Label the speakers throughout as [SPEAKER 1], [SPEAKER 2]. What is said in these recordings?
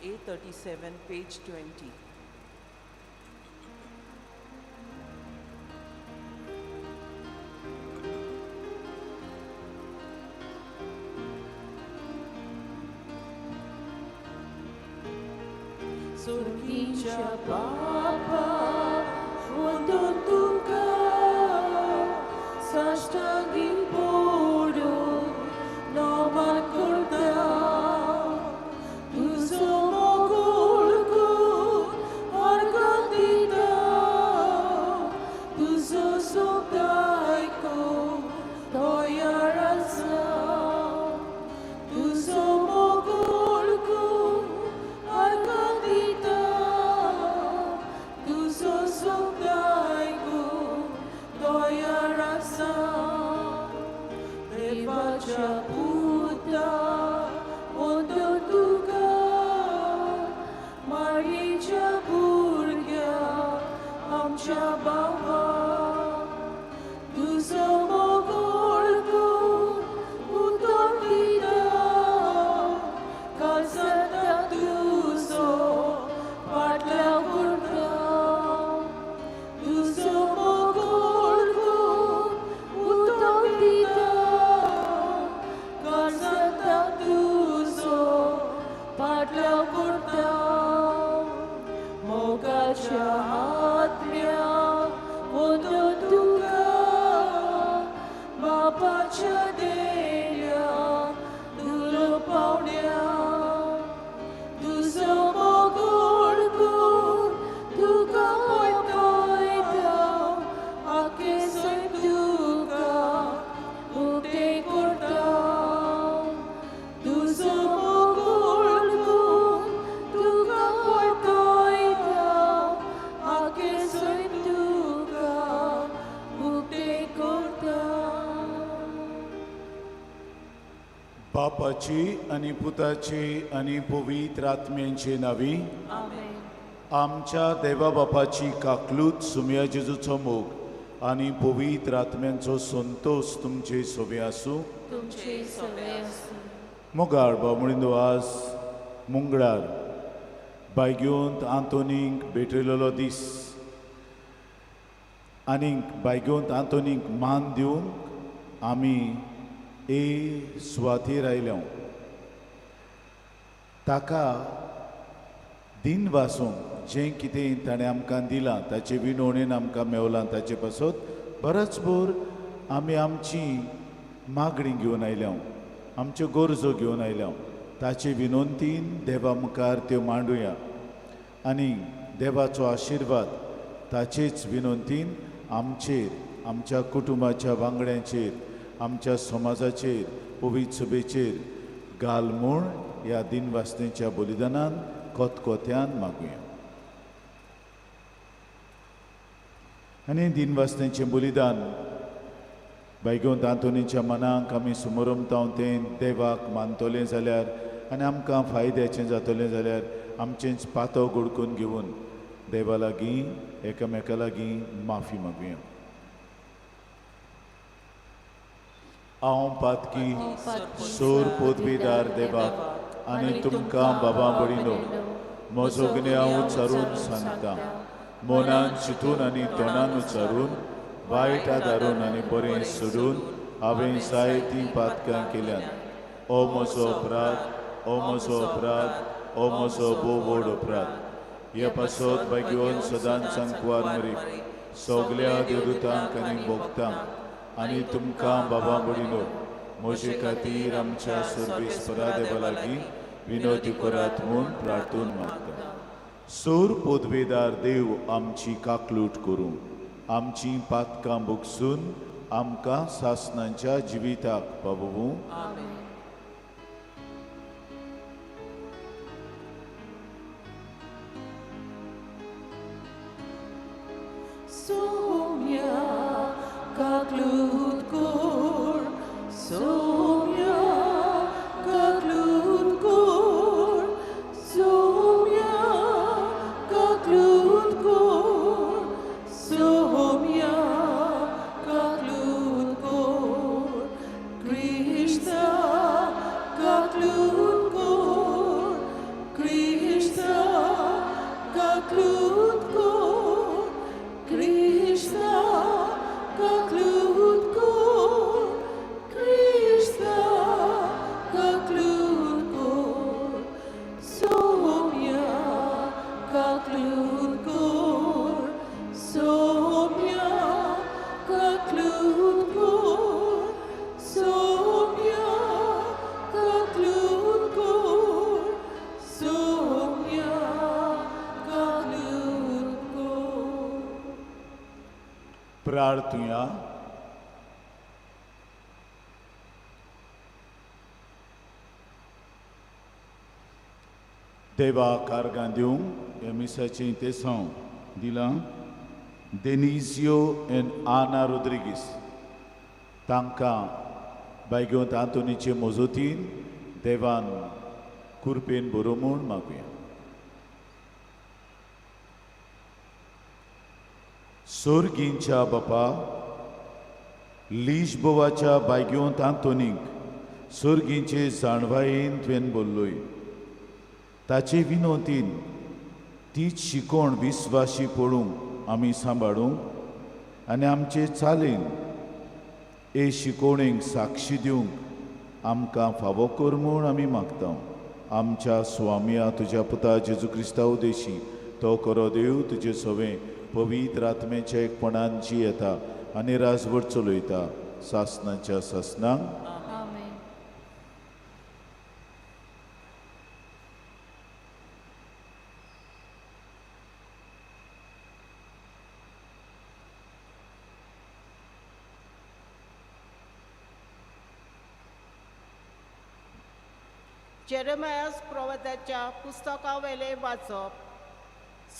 [SPEAKER 1] A37, page 20. Sorghincia Papa, वंदन तुका, साष्टांगी पडून नमन करता. तुजो मोगूळ करून अर्घ दिता, तुजो शब्द आयकूंक तयार आसा. तुजो मोगूळ करून अर्घ दिता, तुजो शब्द आयकूंक तयार आसा. देवाच्या पुता वंदन तुका, मारयेच्या भुरग्या आमच्या बाबा. तुजो मोगूळ करून उतर दिता, काळजांत तुजो फाटल्या करता. तुजो मोगूळ करून उतर दिता, काळजांत तुजो फाटल्या करता. मोगाच्या आत्म्या वंदन तुका, बापाच्या देण्या दुलो पावण्या. तुजो मोगूळ करून तुका पळयता, आखे सैम तुका उक्तें करता. तुजो मोगूळ करून तुका पळयता, आखे सैम तुका उक्तें करता.
[SPEAKER 2] बापाची आनी पुताची आनी पवित्र आत्म्यांची नावी.
[SPEAKER 1] आमेन.
[SPEAKER 2] आमच्या देवा बापाची काकलूत, सुमया जेजूचो मोग आनी पवित्र आत्म्यांचो संतोष तुमचे सोबे आसूं.
[SPEAKER 1] तुमचे सवे आसूं.
[SPEAKER 2] मोगाळ बामणिंदो, आज मुंगळार बायगेवंत आंतोनीक भेटयलेलो दीस आनीक बायगेवंत आंतोनीक मान दिवंक आमी ए सुवातेर आयल्या. ताका दिन वासूंक जें कितें ताणें आमकां दिलां ताचे विनवणेन आमकां मेवलां ताचे पासत बरोच भर आमी आमची मागणी घेवन आयल्या, आमच्यो गरजो घेवन आयल्या. ताचे विनवंतीन देवा मुखार त्यो मांडुया आनी देवाचो आशिर्वाद ताचेच विनवंतीन आमचेर, आमच्या कुटुंबाच्या वांगड्यांचेर, आमच्या समाजाचेर, पवित्र सभेचेर घाल म्हूण ह्या दिनवासनेच्या बलिदानान कोतकोत्यान मागुया. आनी दिनवासनेचें बलिदान बायगेवंत आंतोनीच्या मनाक आमी सुमरमताव तें देवाक मानतलें जाल्यार आनी आमकां फायद्याचें जातलें जाल्यार आमचेंच पातो गुडकून घेवन देवा लागीं एकामेका लागीं माफी मागुया. हांव पातकी सोर पदवीदार देवाक आनी तुमकां बाबा भयणीनो म्हजो गुन्यांव उच्चारून सांगता. मनान चिंतून आनी तोंडान उच्चारून, वायट आदारून आनी बरें सोडून हांवें जायतीं पातकां केल्यांत. ओ म्हजो अपराध, ओ म्हजो अपराध, ओ म्हजो भोव व्हड अपराध. हे पासत भाग्यवन सदांच सांकवार मरीक सगल्या देवदूतांक आनी भोगतांक आनी तुमकां बाबा भयणीनो म्हजे खातीर आमच्या सर्वेस्परा देवा लागीं विनवती करात म्हूण प्रार्थून मागता. सोर पदवेदार देव आमची काकलूट करूं, आमची पातकां भोगसून आमकां सासणांच्या जिविताक पावोवूं.
[SPEAKER 1] आमेन. सोम्या काकलूट कर, सोम्या काकलूट कर, सोम्या काकलूट कर, सोम्या काकलूट कर, कृष्णा काकलूट कर, कृष्णा. काकलूत कोर क्रिस्ता काकलूत कोर क्रिस्ता काकलूत कोर सोम्या काकलूत कोर सोम्या काकलूत कोर सोम्या काकलूत कोर सोम्या काकलूत कोर.
[SPEAKER 2] प्रार्थुया. देवा कारगां दिवंक ह्या मिसाचें तेसांव दिलां डेनिजियो एन आना रोद्रिगीस तांकां बायगेवंत आंतोनीचे मजतीन देवान कुरपेन बरो म्हूण मागुया. सोर्गींच्या बापा, लिजबोवाच्या बायगेवंत आंतोनीक सोर्गींचे जाणवायेन तुवें बोल्लोय. ताचे विनोतीन तीच शिकोण विस्वाशी पडूंक आमी सांबाळूंक आनी आमचे चालीन हे शिकोवणेक साक्षी दिवंक आमकां फावो कर म्हूण आमी मागता. आमच्या स्वामया तुज्या पुता जेजू क्रिस्ता उदेशी तो करो देव तुजे सवें पवित्र आत्म्याच्या एकपणान जी येता आनी राजवट चलयता सासनाच्या सासनाक.
[SPEAKER 3] आमेन.
[SPEAKER 4] जेरेमायस प्रवक्त्याच्या पुस्तकावेलें वाचप.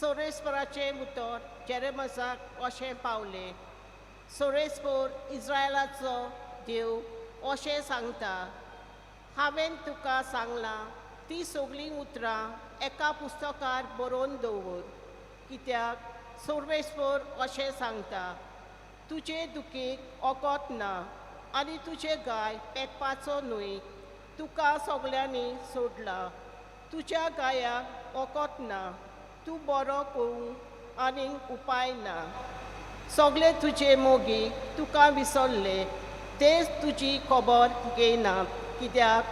[SPEAKER 4] सोरेस्पराचें उतर जेरेमसाक अशें पावलें. सोरेस्पोर इस्रायलाचो देव अशें सांगता, हांवें तुका सांगलां ती सगळीं उतरां एका पुस्तकार बरोवन दवर. कित्याक सोर्वेस्पोर अशें सांगता, तुजे दुखीक ओकत ना आनी तुजे गाय पेकपाचो न्हय. तुका सगल्यांनी सोडला, तुज्या गायाक ओकत ना, तूं बरो करूंक आनीक उपाय ना. सगळे तुजे मोगी तुका विसरले, तेच तुजी खबर घेयनात. कित्याक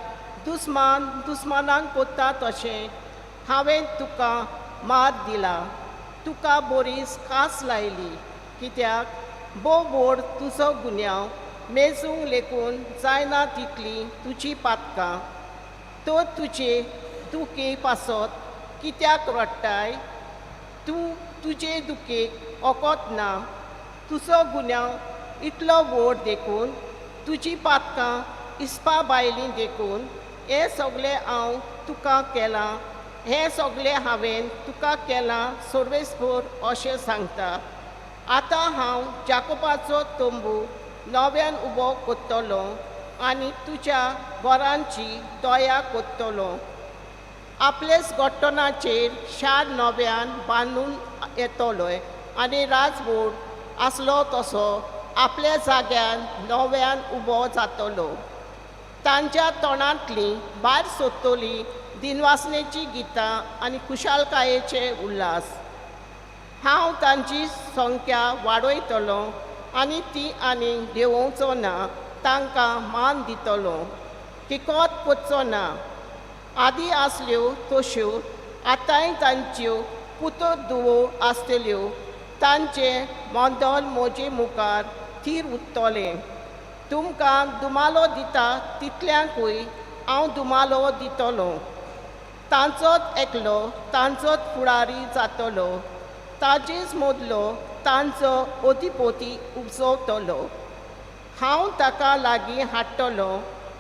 [SPEAKER 4] दुस्मान दुस्मानाक कोत्ता तशें हांवें तुका मार दिला, तुका बरीच खास लायली. कित्याक भोव व्हड तुजो गुन्यांव मेजूंक लेखून जायना तितली तुजी पातकां. तर तुजे दुखे पासत कित्याक रडटाय? तूं तुजे दुखेक ओकत ना. तुजो गुन्यांव इतलो व्हड देखून, तुजी पातकां इस्पा भायलीं देखून हें सगळें हांव तुका केलां, हें सगळें हांवें तुका केलां सर्वेस्पोर अशें सांगता. आतां हांव जाकोबाचो तंबू नव्यान उबो कोत्तलो आनी तुज्या घरांची दया कोत्तलो. आपलेच गोट्टणाचेर शार नव्यान बांदून येतलो आनी राजवट आसलो तसो आपल्या जाग्यार नव्यान उबो जातलो. तांच्या तोंडांतली भायर सोदतली दिनवासनेची गितां आनी खुशालकायेचे उल्हास. हांव तांची संख्या वाडयतलो आनी ती आनीक देंवोवचो ना. तांकां मान दितलो, किकोत कोच्चो ना. आदी आसल्यो तश्यो आतांय तांच्यो पुतो दुवो आसतल्यो. तांचें मोदल म्हजे मुखार थीर उरतलें. तुमकां दुमालो दिता तितल्यांकूय हांव दुमालो दितलो. तांचोच एकलो तांचोच फुडारी जातलो, ताजेच मदलो तांचो ओतीपोती उपजवतलो. हांव ताका लागीं हाडटलो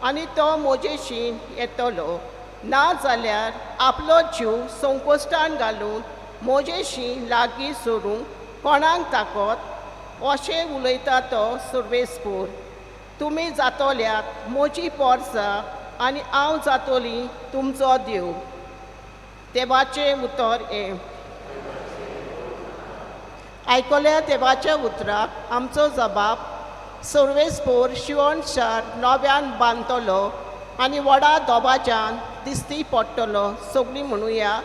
[SPEAKER 4] आनी तो म्हजेशी येतलो. ना जाल्यार आपलो जीव संकोश्टान घालून म्हजेशी लागीं सरूंक कोणाक ताकत? अशें उलयता तो सर्वेस्पोर. तुमी जातल्यात म्हजी पोरसां आनी हांव जातली तुमचो देव. देवाचें उतर हें. आयकल्या देवाच्या उतराक आमचो जबाब. सर्वेस्पोर शिवण शार नव्यान बांदतलो आनी व्हडा दोबाच्यान दिश्टी पडटलो. सगळीं म्हणुया,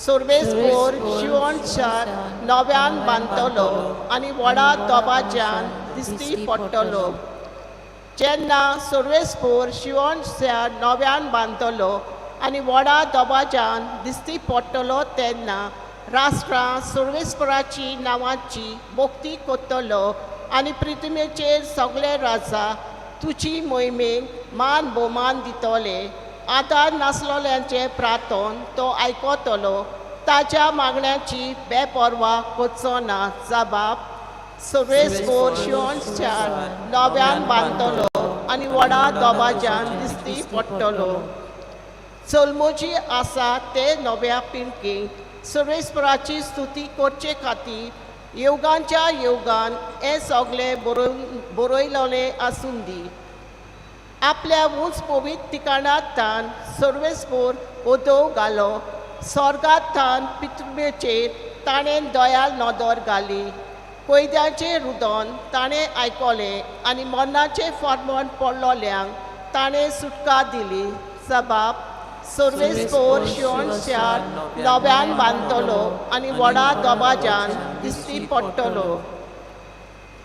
[SPEAKER 4] सर्वेस्पोर शिवण शार नव्यान बांदतलो आनी व्हडा दबाज्यान दिश्टी पडटलो. जेन्ना सर्वेस्पोर शिवण शार नव्यान बांदतलो आनी व्हडा दबाज्यान दिश्टी पडटलो तेन्ना राष्ट्रां सर्वेस्पराची नांवाची भक्ती करतलो आनी पृथ्वीचेर सगळे राजा तुजी मोहिमेक मान भोवमान दितले. आदार नासलेल्यांचें प्रार्थन तो आयकतलो, ताच्या मागण्याची बेपर्वा करचो ना. जबाब सर्वेस्पोर शिवण शार नव्यान बांदतलो आनी व्हडा दबाज्यान दिश्टी पडटलो. चलमोजी आसा ते नव्या पिळगेक सर्वेस्पराची स्तुती करचे खातीर योगांच्या योगान हें सगळें बरयलेलें आसूं दी. आपल्या उंच पवित्र ठिकाणांत सर्वेस्पोर उदोव घालो. स्वर्गांत पृथ्वीचेर ताणें दयाल नदर घाली. कैद्यांचें रुदन ताणें आयकलें आनी मरणाचें फर्मान पडलोल्यांक ताणें सुटका दिली. जबाब सर्वेस्पोर शिवण शार नव्यान बांदतलो आनी व्हडा दबाज्यान दिश्टी पडटलो.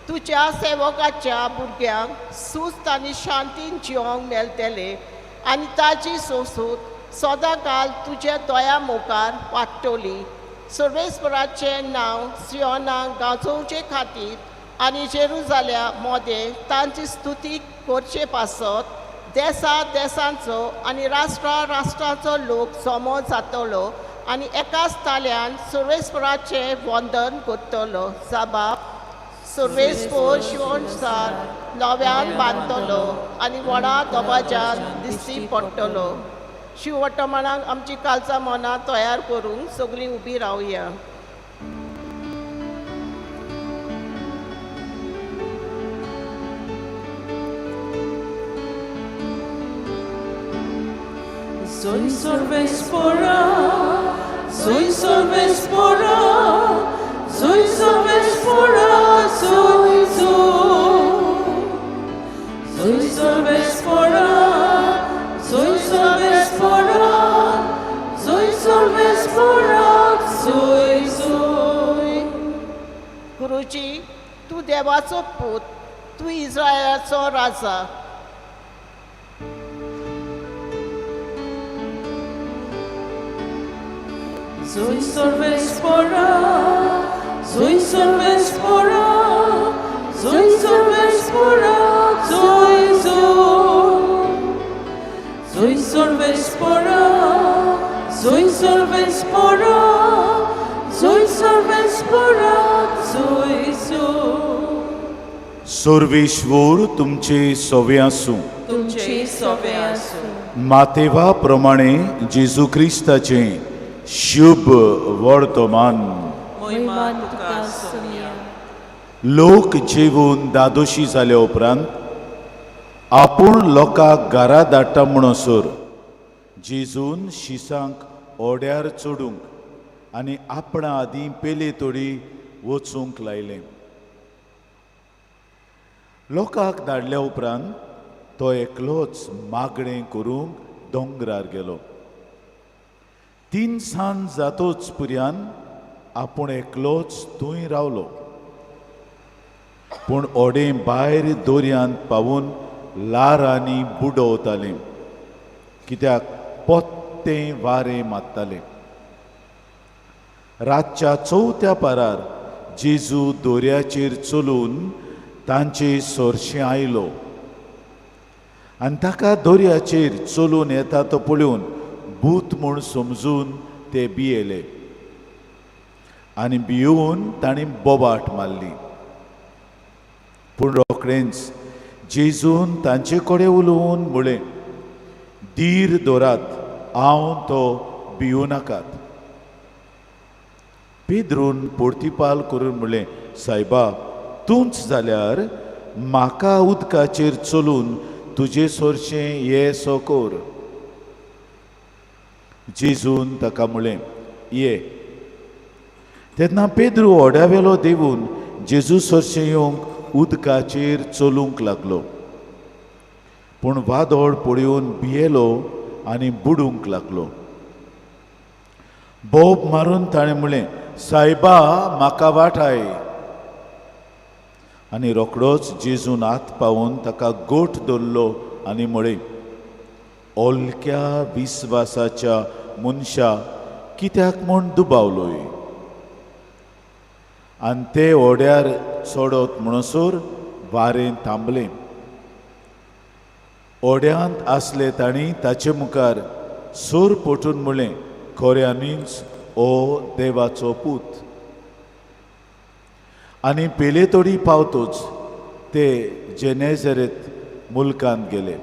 [SPEAKER 4] तुज्या सेवकाच्या भुरग्यांक सुस्त आनी शांतीन जिवंक मेळटलें आनी ताजी सोसूत सदां काल तुज्या दोळ्या मुखार वाडटली. सर्वेस्पराचें नांव सियोनाक गाजोवचे खातीर आनी जेरुजाल्या मोदें तांची स्तुती करचे पासत देसा देसांचो आनी राष्ट्रा राष्ट्रांचो लोक जमो जातलो आनी एकाच ताल्यान सर्वेस्पराचें वंदन करतलो. जबाब सर्वेस्पोर शिवण शार नव्यान बांदतलो आनी व्हडा दबाज्यान दिश्टी पडटलो. शिववर्तमानाक आमची कालचा मनां तयार करूंक सगळीं उबी रावया.
[SPEAKER 1] Soy sorvespora, soy sorvespora, soy sorvespora, soy soy. Soy sorvespora, soy sorvespora, soy sorvespora, soy soy.
[SPEAKER 4] गुरुजी, तूं देवाचो पूत, तूं इस्रायलाचो राजा.
[SPEAKER 1] Soy sorvespora, soy sorvespora, soy sorvespora, soy soy. Soy sorvespora, soy sorvespora, soy sorvespora, soy soy.
[SPEAKER 2] Sarveshwar तुमचे सवे आसूं.
[SPEAKER 1] तुमचे सोवे आसूं.
[SPEAKER 2] मातेवा प्रमाणे जेजू क्रिस्ताचें शुभ वर्तमान.
[SPEAKER 1] मोहिमा तुका सोमिया.
[SPEAKER 2] लोक जेवून दादोशी जाल्या उपरांत आपूण लोकांक घरा धाडटा म्हणसर जेजून शिसांक ओड्यार चडूंक आनी आपणा आदीं पेले तोडी वचूंक लायलें. लोकांक धाडल्या उपरांत तो एकलोच मागणें करूंक दोंगरार गेलो. तिनसांज जातोच पुर्यान आपूण एकलोच थंय रावलो. पूण ओडें भायर दर्यांत पावून ल्हारांनी बुडवतालें, कित्याक पोत्तें वारें मारतालें. रातच्या चवथ्या पारार जेजू दर्याचेर चलून तांचे सरशें आयलो आनी ताका दर्याचेर चलून येता तो पळोवन भूत म्हूण समजून ते भियेले आनी भियोवन तांणी बोबाट मारली. पूण रोखडेंच जेजून तांचे कडेन उलोवन म्हळें, धीर दवरात, हांव तो भिवूं नाकात. पेद्रून पोर्तिपाल करून म्हणलें, सायबा, तूंच जाल्यार म्हाका उदकाचेर चलून तुजे सरशें ये सो कर. जेजून ताका म्हणलें, ये. तेन्ना पेद्रू व्हड्यावेलो देवून जेजू सरशें येवंक उदकाचेर चलूंक लागलो. पूण वादळ पळोवन भियेलो आनी बुडूंक लागलो. बोब मारून ताणें म्हणलें, सायबा म्हाका वाटाय. आनी रोखडोच जेजून हात पावून ताका गोठ धरलो आनी म्हळें, ओलक्या विस्वासाच्या मनशा कित्याक म्हूण दुबावलोय? आनी ते ओड्यार चडत म्हणसर वारें थांबलें. ओड्यांत आसले तांणी ताचे मुखार सूर पोटून म्हणलें, खऱ्यांनीच ओ देवाचो पूत. आनी पेलेतोडी पावतोच ते जेनेझरेत मुल्कांत गेले.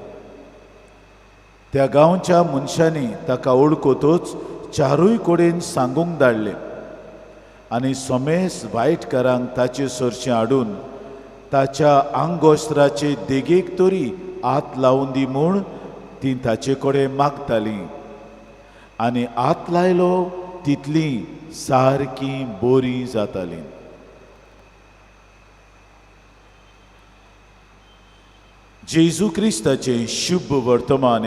[SPEAKER 2] त्या गांवच्या मनशांनी ताका वळखतूच चारूय कडेन सांगूंक धाडलें आनी समेस वायटकारांक ताचे सरशीं हाडून ताच्या आंगोस्त्राचे देगेक तरी हात लावन दी म्हूण तीं ताचे कडेन मागतालीं. आनी हात लायलो तितलीं सारकीं बरीं जातालीं. जेजू क्रिस्ताचें शुभ वर्तमान.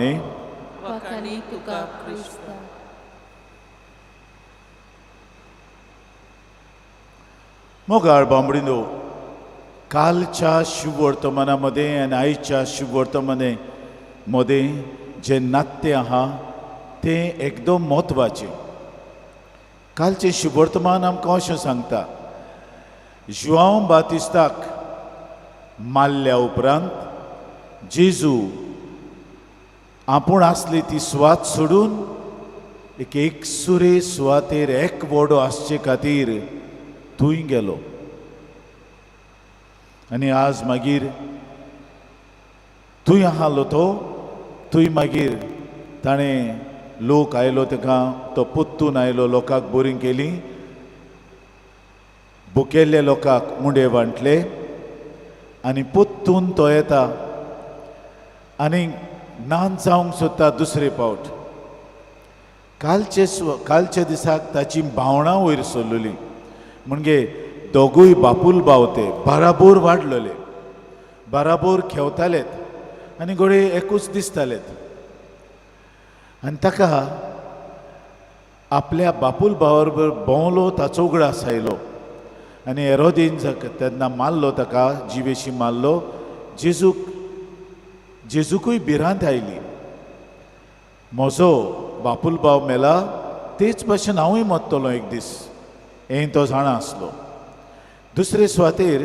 [SPEAKER 1] वाखाणी तुका क्रिस्ता.
[SPEAKER 2] मोगाळ बांबडीनो, कालच्या शुभ वर्तमाना मदें आनी आयच्या शुभ वर्तमाने मदें जें नातें आहा तें एकदम म्हत्वाचें. कालचें शुभ वर्तमान आमकां अशें सांगता, जुआंव बातिस्ताक मारल्या उपरांत जेजू आपूण आसली ती सुवात सोडून एक एकसुरे सुवातेर एक वडो आसचे खातीर थंय गेलो. आनी आज मागीर थंय आसलो तो थंय मागीर ताणें लोक आयलो ताका, तो पोत्तून आयलो, लोकांक बरी केली, भुकेल्ल्या लोकांक मुंडे वांटले आनी पोत्तून तो येता आनी नान जावंक सोदता दुसरे पावट. कालचे दिसाक ताची भावणां वयर सरलेली, म्हणजे दोगूय बापूल बावते बाराबोर वाडलेले, बाराबोर खेवतालेत आनी घोडये एकूच दिसतालेत. आनी ताका आपल्या बापूल भावा बरोबर भोंवलो ताचो उगडास आयलो आनी हेरोदीन तेन्ना मारलो ताका, जिवेशी मारलो. जेजूकूय भिरांत आयली, म्हजो बापूल भाव मेला तेच भशेन हांवूय मरतलो एक दीस, हें तो जाणा आसलो. दुसरे सुवातेर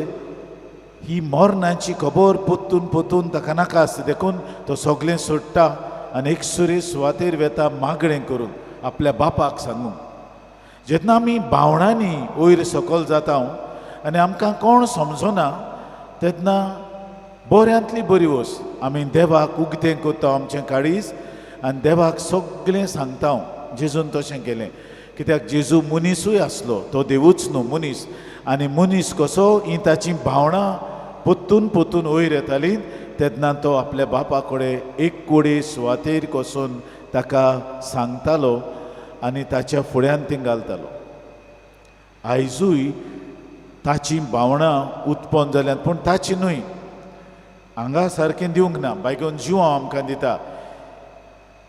[SPEAKER 2] ही मरणाची खबर पोत्तून पोत्तून ताका नाका आसता, देखून तो सगळें सोडटा आनी एकसुरे सुवातेर वेता मागणें करून आपल्या बापाक सांगूंक. जेन्ना आमी भावणांनी वयर सकयल जाता आनी आमकां कोण समजना तेन्ना बऱ्यांतली बरी वस्त आमी देवाक उगतें करता आमचें काळीज आनी देवाक सगळें सांगता. जेजून तशें केलें कित्याक जेजू मनीसूय आसलो, तो देवूच न्हू, मनीस. आनी मनीस कसो ही ताची भावणां पोत्तून पोत्तून वयर येताली तेन्ना तो आपल्या बापा कडेन एक कोडे सुवातेर बसून ताका सांगतालो आनी ताच्या फुड्यान ती घालतालो. आयजूय ताची भावणां उत्पन्न जाल्यात, पूण ताची न्हय, हांगा सारकें दिवंक ना, बायकोन जिवां आमकां दिता.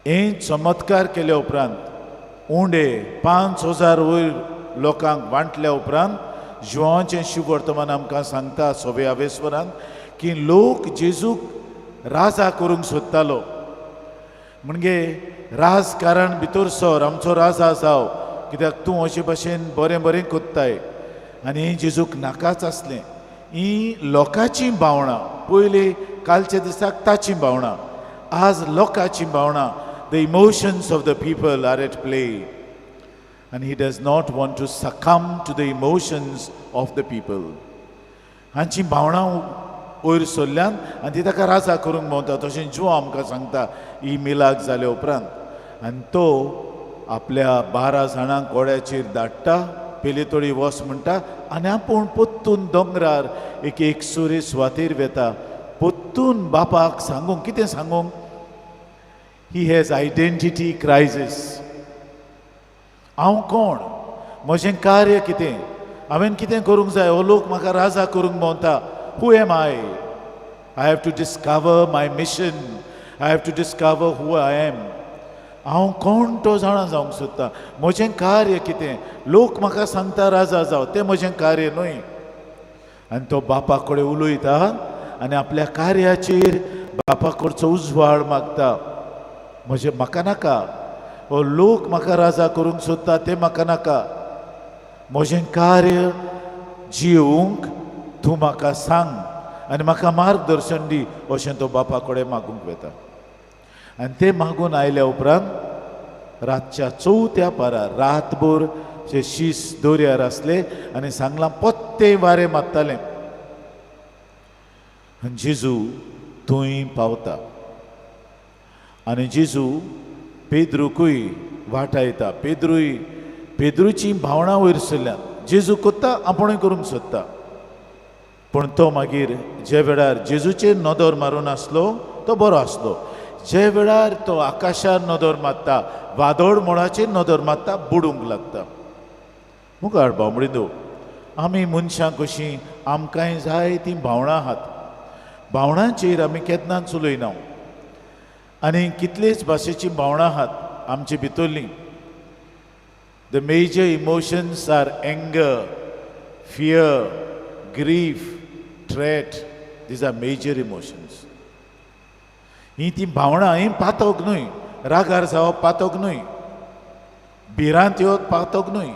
[SPEAKER 2] हें चमत्कार केल्या उपरांत उंडे 5000 वयर लोकांक वांटल्या उपरांत जुवांचें शुभ वर्तमान आमकां सांगता सोबे आवेस्वरान की लोक जेजूक राजा करूंक सोदतालो. म्हणजे राजकारण भितर सर, आमचो राजा जाव, कित्याक तूं अशे भशेन बरें बरें कोत्ताय. आनी जेजूक नाकाच आसलें. ही लोकांची भावणां, पयलीं कालच्या दिसाक ताची भावणां, आज लोकांची भावणां. The emotions of the people are at play and he does not want to succumb to the emotions of the people. हांची भावणां वयर सरल्यान आनी ती ताका राजा करूंक भोंवता. तशें जुआ आमकां सांगता ही मिलाक जाल्या उपरांत. आनी तो आपल्या 12 जाणांक घोड्याचेर धाडटा, पेले तोडी वस म्हणटा आनी आपूण पोत्तून दोंगरार एक एकसुरे सुवातेर वेता, पोत्तून बापाक सांगूंक. कितें सांगूंक? He has identity crisis. हांव कोण, म्हजें कार्य कितें, हांवें कितें करूंक जाय, हो लोक म्हाका राजा करूंक भोंवता. Who am I? I have to discover my mission, I have to discover who I am. हांव कोण तो जाणा जावंक सोदता, म्हजें कार्य कितें, लोक म्हाका सांगता राजा जाव, तें म्हजें कार्य न्हय. आनी तो बापा कडेन उलयता आनी आपल्या कार्याचेर बापा कडचो उजवाड मागता. म्हजें म्हाका नाका, हो लोक म्हाका राजा करूंक सोदता तें म्हाका नाका, म्हजें कार्य जिवंक तूं म्हाका सांग आनी म्हाका मार्गदर्शन दी अशें तो बापा कडेन मागूंक वता. आनी तें मागून आयल्या उपरांत रातच्या चवथ्या पारार रातभर जे शीस दर्यार आसले आनी सांगलां पोत्तें वारें मारतालें आनी जेजू थंय पावता आनी जेजू पेद्रूकूय वाटायता. पेद्रूय पेद्रूची भावणां वयर सरल्यात, जेजू कोत्ता आपूणय करूंक सोदता, पूण तो मागीर जे वेळार जेजूचेर नदर मारून आसलो तो बरो आसलो, जे वेळार तो आकाशार नदर मारता, वादळ मोडाचेर नदर मारता, बुडूंक लागता. मुखार भावणींनो, आमी मनशां कशीं आमकांय जाय तीं भावणां आहात, भावणांचेर आमी केन्नाच उलयना आनी कितलेच भाशेचीं भावणां आहात आमचे भितरलीं. The major emotions are anger, fear, grief, threat. These are major emotions. ही ती भावणां ही पातक न्हय, रागार जावप पातक न्हय, भिरांत येवप पातक न्हय,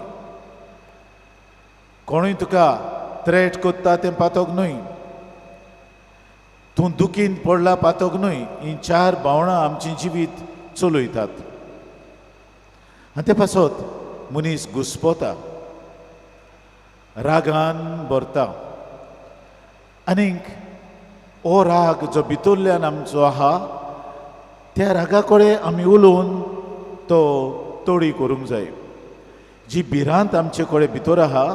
[SPEAKER 2] कोणूय तुका थ्रेट कोत्ता तें पातक न्हय, तूं दुखीन पडला पातक न्हय. ही चार भावणां आमचें जिवीत चलयतात आनी ते पासत मनीस घुस्पता, रागान भरता. आनीक हो राग जो भितरल्यान आमचो आहा त्या रागा कडेन आमी उलोवन तो तोडी करूंक जाय. जी भिरांत आमचे कडेन भितर आहा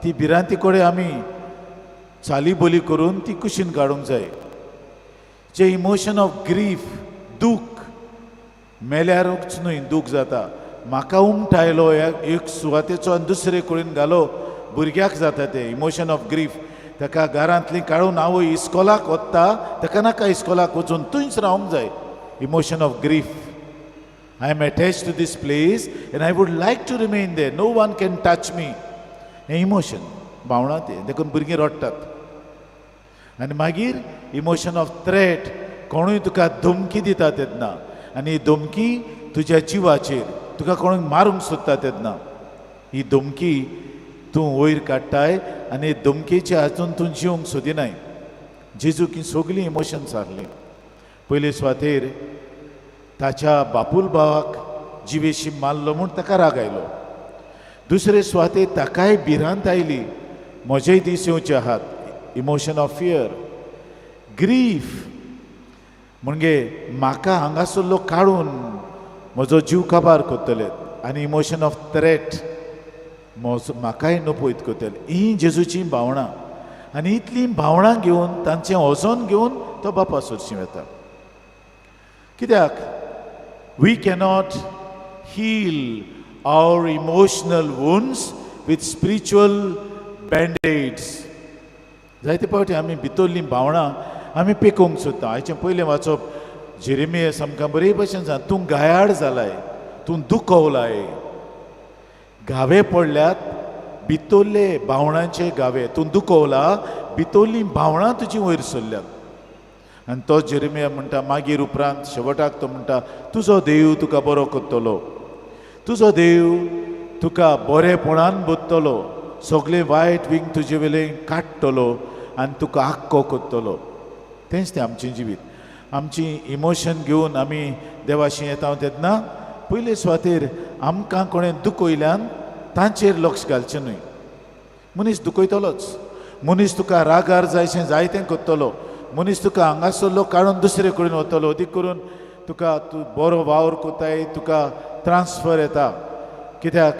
[SPEAKER 2] ती भिरांती कडेन आमी चाली बोली करून ती कुशीन काडूंक जाय. जे इमोशन ऑफ ग्रीफ, दूख, मेल्यारूच न्हय दूख जाता, म्हाका उमटायलो एक सुवातेचो आनी दुसरे कडेन घालो, भुरग्याक जाता तें इमोशन ऑफ ग्रीफ. ताका घरांतली काडून आवय इस्कोलाक वता, ताका नाका इस्कोलाक वचून थंयच रावंक जाय. Emotion of grief, I am attach to this place and I would like to remain there, no one can touch me. हें इमोशन, भावणां तें, देखून भुरगीं रडटात. आनी मागीर इमोशन ऑफ थ्रेट, कोणूय तुका धमकी दिता तेन्ना आनी ही धमकी तुज्या जिवाचेर, तुका कोणूय मारूंक सोदता तेन्ना ही धमकी तूं वयर काडटाय आनी धमकेचे हातून तूं जिवंक सोदिनाय. जेजूक ही सगळीं इमोशन्स आहलीं. पयले सुवातेर ताच्या बापूल भावाक जिवेशी मारलो म्हूण ताका राग आयलो, दुसरे सुवातेर ताकाय भिरांत आयली, म्हजेय दीस येवचे आहात, इमोशन ऑफ फियर. ग्रीफ म्हणजे म्हाका हांगासरलो काडून म्हजो जीव काबार करतले, आनी इमोशन ऑफ थ्रेट, म्हजो म्हाकाय नपयत करतले. ही जेजूची भावणां आनी इतलीं भावणां घेवन तांचें वजन घेवन तो बापा सरशी वता. कित्याक we cannot heal our emotional wounds with spiritual bandaids. जायते फावटी आमी भितरलीं भावणां आमी पेकोवंक सोदता. हाचें पयलें वाचप जेरेमियस आमकां बरे भशेन सांग, तूं गायाड जालाय, तूं दुखवलाय, घावे पडल्यात भितरले भावणांचे घावे, तूं दुखवला, भितरलीं भावणां तुजीं वयर सरल्यात. आनी तो जेरेमिया म्हणटा मागीर उपरांत शेवटाक तो म्हणटा, तुजो देव तुका बरो करतलो, तुजो देव तुका बरेपणान बदतलो, सगळें वायट विंग तुजे वयलें काडटलो आनी तुका आक्को करतलो. तेंच तें आमचें जिवीत, आमची इमोशन घेवन आमी देवाशी येता तेन्ना पयले सुवातेर आमकां कोणें दुखयल्यान तांचेर लक्ष घालचें न्हय. मनीस दुखयतलोच, मनीस तुका रागार जायशें जायतें करतलो, मनीस तुका हांगासरलो काडून दुसरे कडेन वतलो, अदीक करून तुका तूं बरो वावर कोताय तुका ट्रान्सफर येता, कित्याक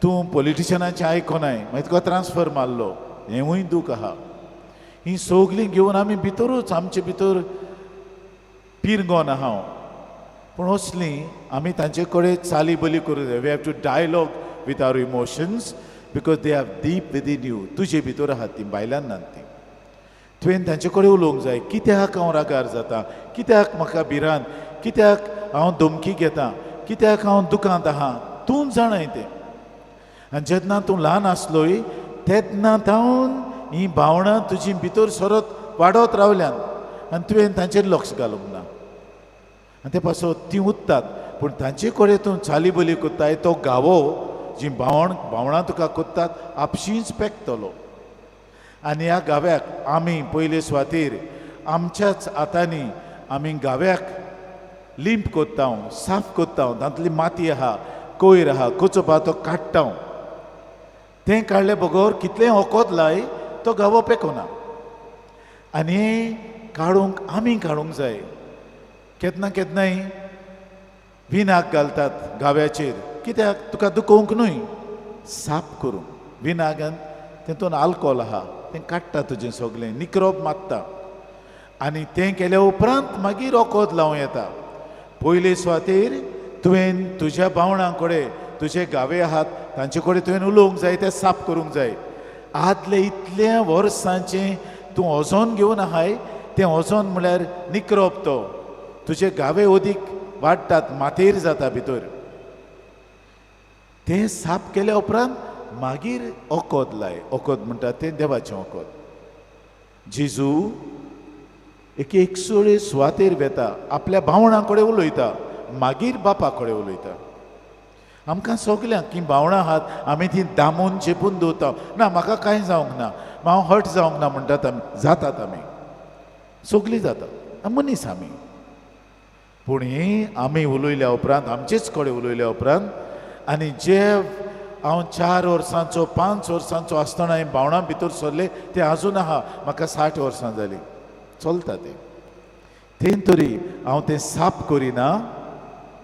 [SPEAKER 2] तूं पॉलिटिशनाचें आयकोनाय, मागीर तुका ट्रान्सफर मारलो, हेंवूय दूख आहा. ही सगळीं घेवन आमी भितरूच आमचे भितर पिरगोन आहा, पूण असली आमी तांचे कडेन चाली बोली करूं जाय. We have to dialogue with our emotions because they are deep within you. तुजे भितर आहात ती, भायल्यान नात ती. तुवें तांचे कडेन उलोवंक जाय, कित्याक हांव रागार जाता, कित्याक म्हाका भिरांत, कित्याक हांव धमकी घेता, कित्याक हांव दुकांत आहा तूं जाणाय तें. आनी जेन्ना तूं ल्हान आसलोय तेन्ना तावन हीं भावणां तुजी भितर सरत वाडत रावल्यान आनी तुवें तांचेर लक्ष घालूंक ना. आनी ते पासत तीं उत्तात, पूण तांचे कडेन तूं चाली बोली कोत्ताय तो गावो जी भावणां तुका कोत्तात आपशींच पेकतलो. आनी ह्या गाव्याक आमी पयले सुवातेर आमच्याच हातांनी आमी गाव्याक लिंप कोत्ता, साफ कोत्ता, तातूंतली माती आहा, कोयर आहा, कोचोप आहा तो काडटा. तें काडले बगर कितलें वखद लाय तो गावो पेकना. आनी काडूंक आमी काडूंक जाय. केन्ना केन्नाय विनाक घालतात गाव्याचेर, कित्याक तुका दुखोवंक न्हय, साफ करूंक. विनागान तेतून आल्कोहोल आहा तें काडटा तुजें सगळें, निक्रोप मारता. आनी तें केल्या उपरांत मागीर वखद लावं येता. पयले सुवातेर तुवें तुज्या भावणां कडेन, तुजे गावे आहात तांचे कडेन तुवें उलोवंक जाय, तें साफ करूंक जाय. आदले इतल्या वर्सांचें तूं ओजोन घेवन आहाय, तें ओजोन म्हळ्यार निक्रोप, तो तुजे गावे अदीक वाडटात, मातेर जाता भितर. तें साफ केल्या उपरांत मागीर वखद लाय. वखद म्हणटा तें देवाचें वखद. जेजू एक एकसुरे सुवातेर वेता, आपल्या भावणां कडेन उलयता, मागीर बापा कडेन उलयता. आमकां सगल्यांक की भावणां आहात आमी ती दामून चेपून दवरता, ना म्हाका कांय जावंक ना, हांव हट जावंक ना म्हणटात आमी, जातात आमी सगळीं जातात, मनीस आमी. पूण ही आमी उलयल्या उपरांत, आमचेच कडेन उलयल्या उपरांत, आनी जे हांव 4 वर्सांचो 5 वर्सांचो आसतना हांवें भावणां भितर सरलें तें आजून आहा, म्हाका 60 वर्सां जालीं चलता तें. तें तरी हांव तें साफ करिना,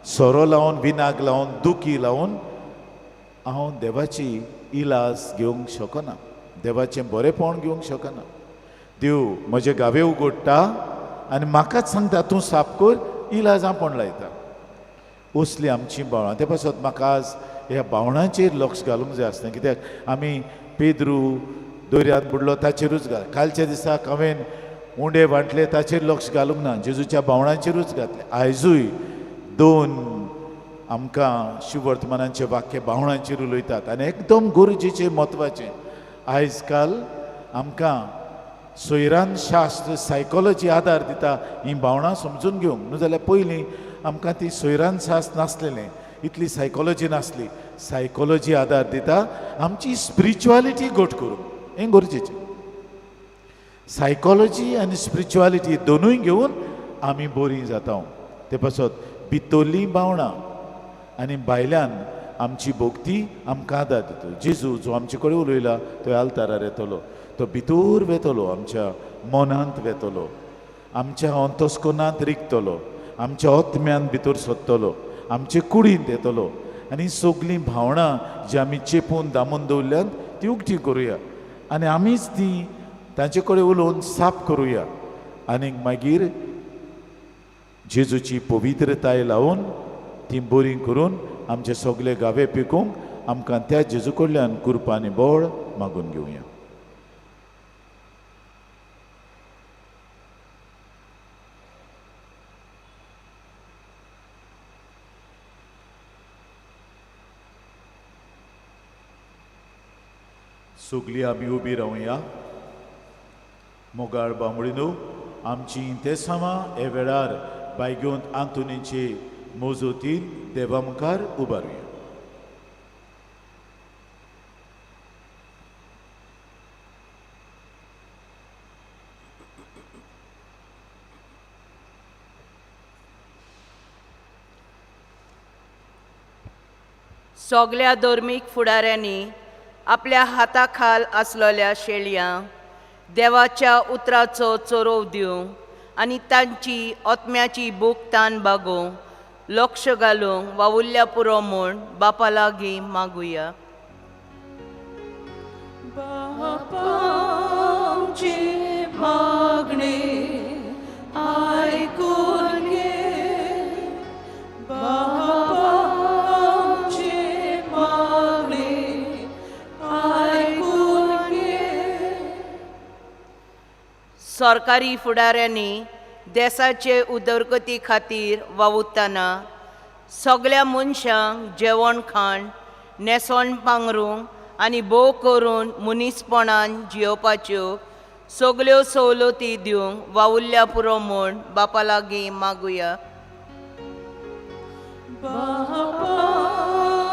[SPEAKER 2] सोरो लावन, विनाक लावन, दुखी लावन हांव देवाची इलाज घेवंक शकना, देवाचें बरेंपण घेवंक शकना. देव म्हजे गावे उगडटा आनी म्हाकाच सांगता तूं साफ कर, इलाज आपूण लायता. असली आमची भावणां. ते पासत म्हाका आज ह्या भावणांचेर लक्ष घालूंक जाय आसलें, कित्याक आमी पेद्रू दर्यांत बुडलो ताचेरूच घाल, कालच्या दिसाक हांवें उंडे वांटले ताचेर लक्ष घालूंक ना, जेजूच्या भावणांचेरूच घातलें. आयजूय 2 आमकां शिववर्तमानांचे वाक्य भावणांचेर उलयतात आनी एकदम गरजेचें म्हत्वाचें. आयज काल आमकां सोयरान शास्त्र सायकोलॉजी आदार दिता हीं भावणां समजून घेवंक, न्हू जाल्यार पयलीं आमकां ती सोयरान शास्त्र नासलेलें, इतली सायकोलॉजी नासली. सायकोलॉजी आदार दिता आमची स्पिरिच्युअलिटी घट करूंक, हें गरजेचें. सायकोलॉजी आनी स्पिरिच्युअलिटी दोनूय घेवन आमी बरीं जाता. ते पासत भितरलीं भावणां आनी भायल्यान आमची भक्ती आमकां आदार दिता. जेजू जो आमचे कडेन उलयला तो आल्तारार येतलो, तो भितर वेतलो, आमच्या मनांत वेतलो, आमच्या अंतस्कोनांत रिगतलो, आमच्या आत्म्यांत भितर सोदतलो, आमचे कुडींत येतलो. आनी सगळीं भावणां जी आमी चेपून दामून दवरल्यात ती उक्ती करुया आनी आमीच ती तांचे कडेन उलोवन साफ करुया. आनी मागीर जेजूची पवित्रताय लावन ती बरी करून आमचे सगळे गावे पिकोवंक आमकां त्या जेजू कडल्यान कृपा आनी बळ मागून घेवया. सगळीं आमी उबी रावया. मोगाळ बांबडीनो, आमची इंतेसांवां हे वेळार बायगोंत आंतोनीचे मोजोतीन देवा मुखार उबारुया.
[SPEAKER 3] सगल्या धर्मीक फुडाऱ्यांनी आपल्या हाताखाल आसलेल्या शेळयां देवाच्या उतराचो चरोव दिवंक आनी तांची आत्म्याची भूक तान बागोवंक लक्ष घालूंक वावुरल्या पुरो म्हूण बापा लागीं मागुया.
[SPEAKER 1] बापाचे मागणे आयकून घे, बापाचे मागणे आयकून घे.
[SPEAKER 3] सरकारी फुडाऱ्यांनी देसाचे उदरगती खातीर वावुरतना सगळ्या मनशांक जेवण खाण न्हेसण पांगरूंक आनी भोव करून मनीसपणान जियोवपाच्यो सगल्यो सवलती दिवंक वावुरल्या पुरो म्हूण बापा लागीं मागुया.
[SPEAKER 1] बापा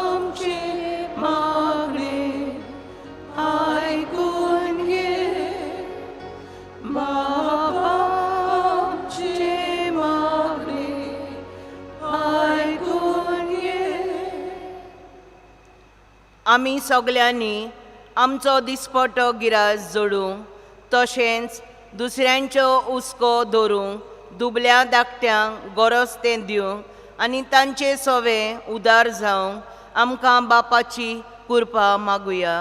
[SPEAKER 1] आमचें मागणें आयकून घे, बापा आमचें मागणें आयकून घे.
[SPEAKER 3] आमी सगल्यांनी आमचो दिसपटो गिरास जोडूंक तशेंच दुसऱ्यांचो हुस्को धरूंक दुबल्या धाकट्यांक गरज तें दिवंक आनी तांचे सोवे उदार जावंक आमकां बापाची कृपा मागुया.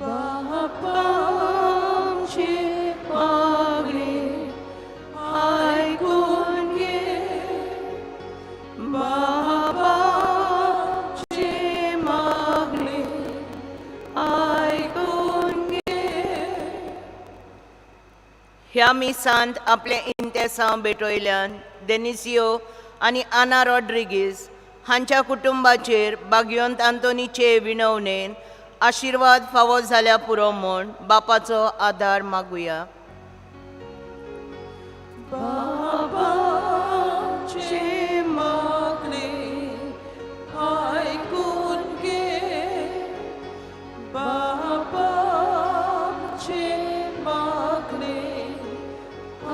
[SPEAKER 1] बापा आमचें मागणें आयकून घे, बापा आमचें मागणें आयकून घे.
[SPEAKER 3] ह्या मिसांत आपलें इंतेसांव भेटयल्यान डेनिसियो आनी आना रॉड्रिगीस हांच्या कुटुंबाचेर बागयोंत आंतोनीचे विनवणेन आशिर्वाद फावो जाल्या पुरो म्हूण बापाचो आदार मागुया.
[SPEAKER 1] बापा आमचें मागणें आयकून घे, बापा आमचें मागणें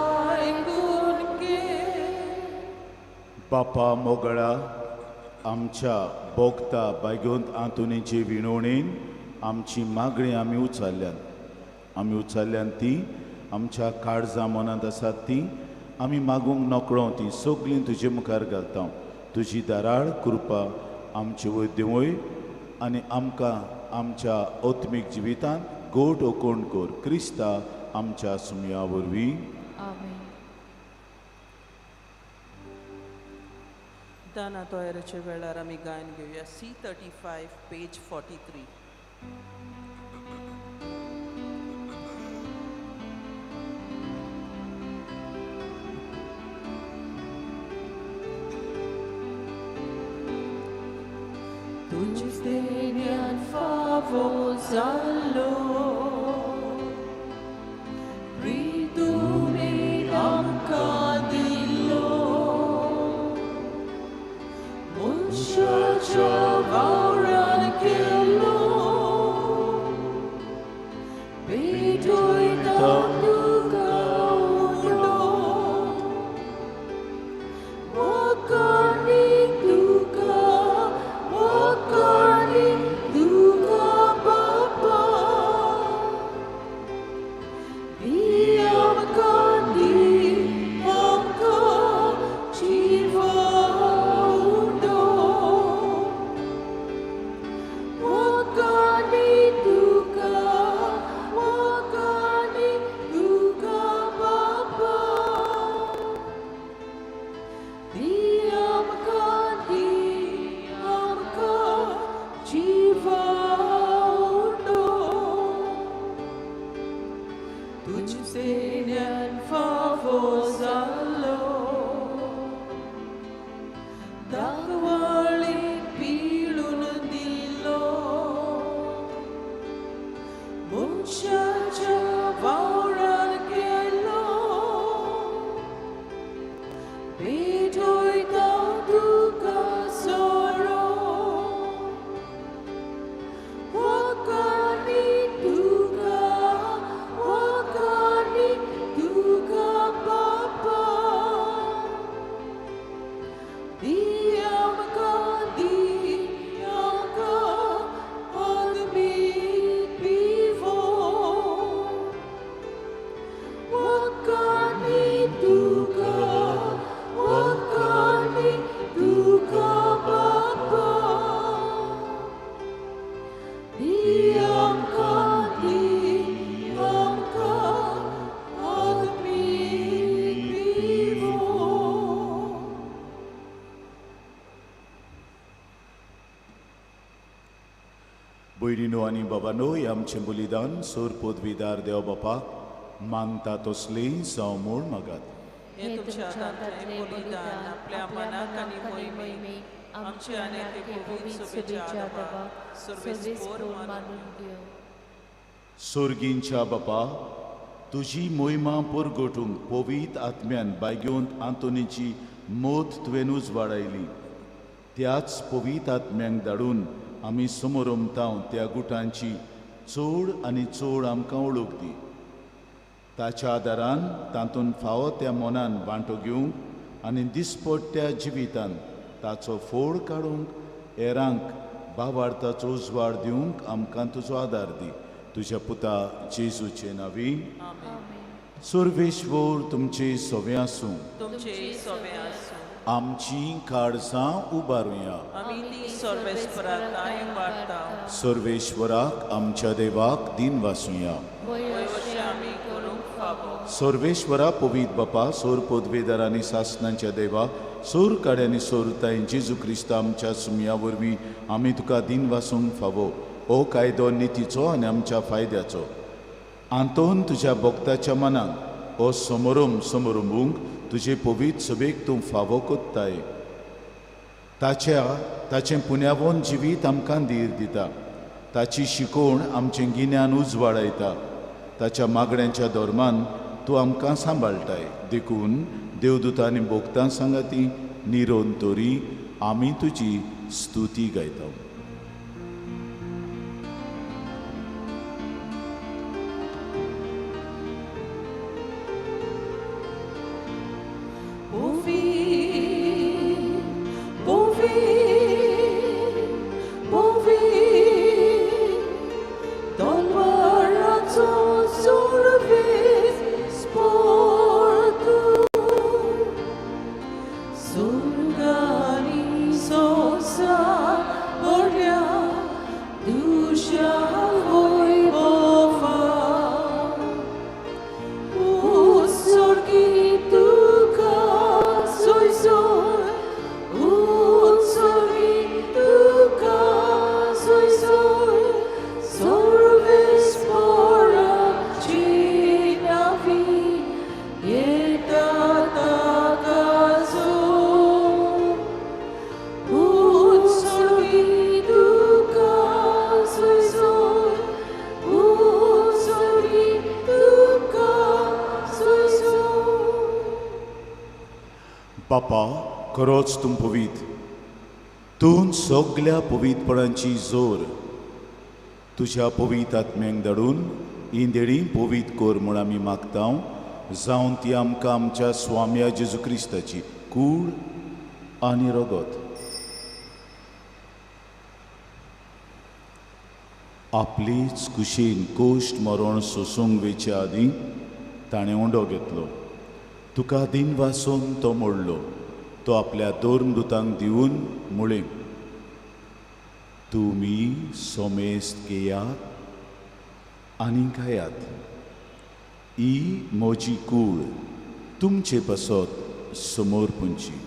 [SPEAKER 1] आयकून घे.
[SPEAKER 2] बापा मोगळा आमच्या बोगता बायगोंत आंतोनीचे विणवणेन आमची मागणी आमी उचारल्यान ती आमच्या काळजा मनांत आसात ती आमी मागूंक नकळो ती सगळीं तुजे मुखार घालता. तुजी दाराळ कृपा आमचे वयर देंवय आनी आमकां आमच्या आत्मीक जिवितांत गोड ओकोण कर क्रिस्ता आमच्या सुमया वरवीं.
[SPEAKER 1] दाना तोयराच्या वेळार आमी गायन घेवया C35 page 43. तुझ देण्यान फावो जालो प्रितुमे आमकां दिलो, मनशाच्या वावरान केलो पेटयता तुका उलो, मोगांनी तुका, मोगांनी तुका बापा, दी आमकां, दी आमकां जिवा उंडो, मोगांनी तुका, मोगांनी तुका बापा, दी आमकां, दी आमकां जिवा उंडो, तुझ देण्यान फावो जालो, दाखवाळी पिळून दिलो, मनशाच्या वावरान केलो पेटयता तुका सोरो, मोगांनी तुका, मोगांनी तुका बापा, दी आमकां, दी आमकां आत्मीक पिवो, मोगांनी तुका, मोगांनी तुका बापा, दी आमकां, दी आमकां आत्मीक पिवो.
[SPEAKER 2] भयणीनो आनी बाबानो, हें आमचें बलिदान सोर पदवीदार देव बापाक मागता तसली जावं म्हूण मागात.
[SPEAKER 1] हें तुमच्या हातांतलें बलिदान आपल्या मनाक आनी मोहिमेक आमचे आनी एके पवित्र सभेच्या देवाक सर्वेस्पोर मानून घेवं.
[SPEAKER 2] सोर्गींच्या बापा, तुजी मोहिमा परगटूंक पवित्र आत्म्यान बायगेवंत आंतोनीची मोत तुवें उजवाडायली. त्याच पवित्र आत्म्यांक धाडून आमी समोरमताव त्या गुटांची चड आनी चड आमकां वळख दी. ताच्या आदारान तातूंत फावो त्या मनान वांटो घेवंक आनी दिसपट्ट्या जिवितान ताचो फोड काडूंक हेरांक भावार्थाचो उजवाड दिवंक आमकां तुजो आदार दी. तुज्या पुता जेजूचे नांवी. सर्वेश्वर तुमचे सवे आसूं.
[SPEAKER 1] तुमचे सवे आसूं.
[SPEAKER 2] आमची काळजां उबारुया.
[SPEAKER 1] आमी ती सर्वेस्पराक कांय उबारता.
[SPEAKER 2] सर्वेश्वराक आमच्या देवाक दिन वासुया.
[SPEAKER 1] वयवशें आमी करूंक फावो.
[SPEAKER 2] सर्वेश्वरा पवित्र बापा, सोर पदवेदार आनी सासनांच्या देवा, सोर काड्यांनी सोरताय जेजू क्रिस्त आमच्या सुमया वरवीं आमी तुका दिन वासूंक फावो. हो कायदो नितीचो आनी आमच्या फायद्याचो. आंतोन तुज्या भक्ताच्या मनाक हो समोरम समोरंबूंक तुजे पवित्र सभेक तूं फावो कोत्ताय. ताच्या ताचें पुण्यावन जिवीत आमकां धीर दिता. ताची शिकवण आमचें गिन्यान उजवाडायता. ताच्या मागण्यांच्या धर्मान तूं आमकां सांबाळटाय. देखून देवदूतां आनी भोक्तां सांगाती निरोन तरी आमी तुजी स्तुती गायता. बापा, खरोच तूं पवित्र, तूं सगल्या पवित्रपणाची जोर. तुज्या पवित्र आत्म्यांक धाडून ही देणी पवित्र कर म्हूण आमी मागता, जावन ती आमकां आमच्या स्वाम्या जेजू क्रिस्ताची कूड आनी रगत आपलीच कुशीन कोश्ट मरण सोसूंक वेचे आदीं ताणें उंडो घेतलो. तुका दिन वासून तो मोडलो. तो आपल्या दोन दुतांक दिवन मुळे, तुमी सोमेस्त घेयात आनी खायात. ही म्हजी कूड तुमचे पासत समोर पुंची.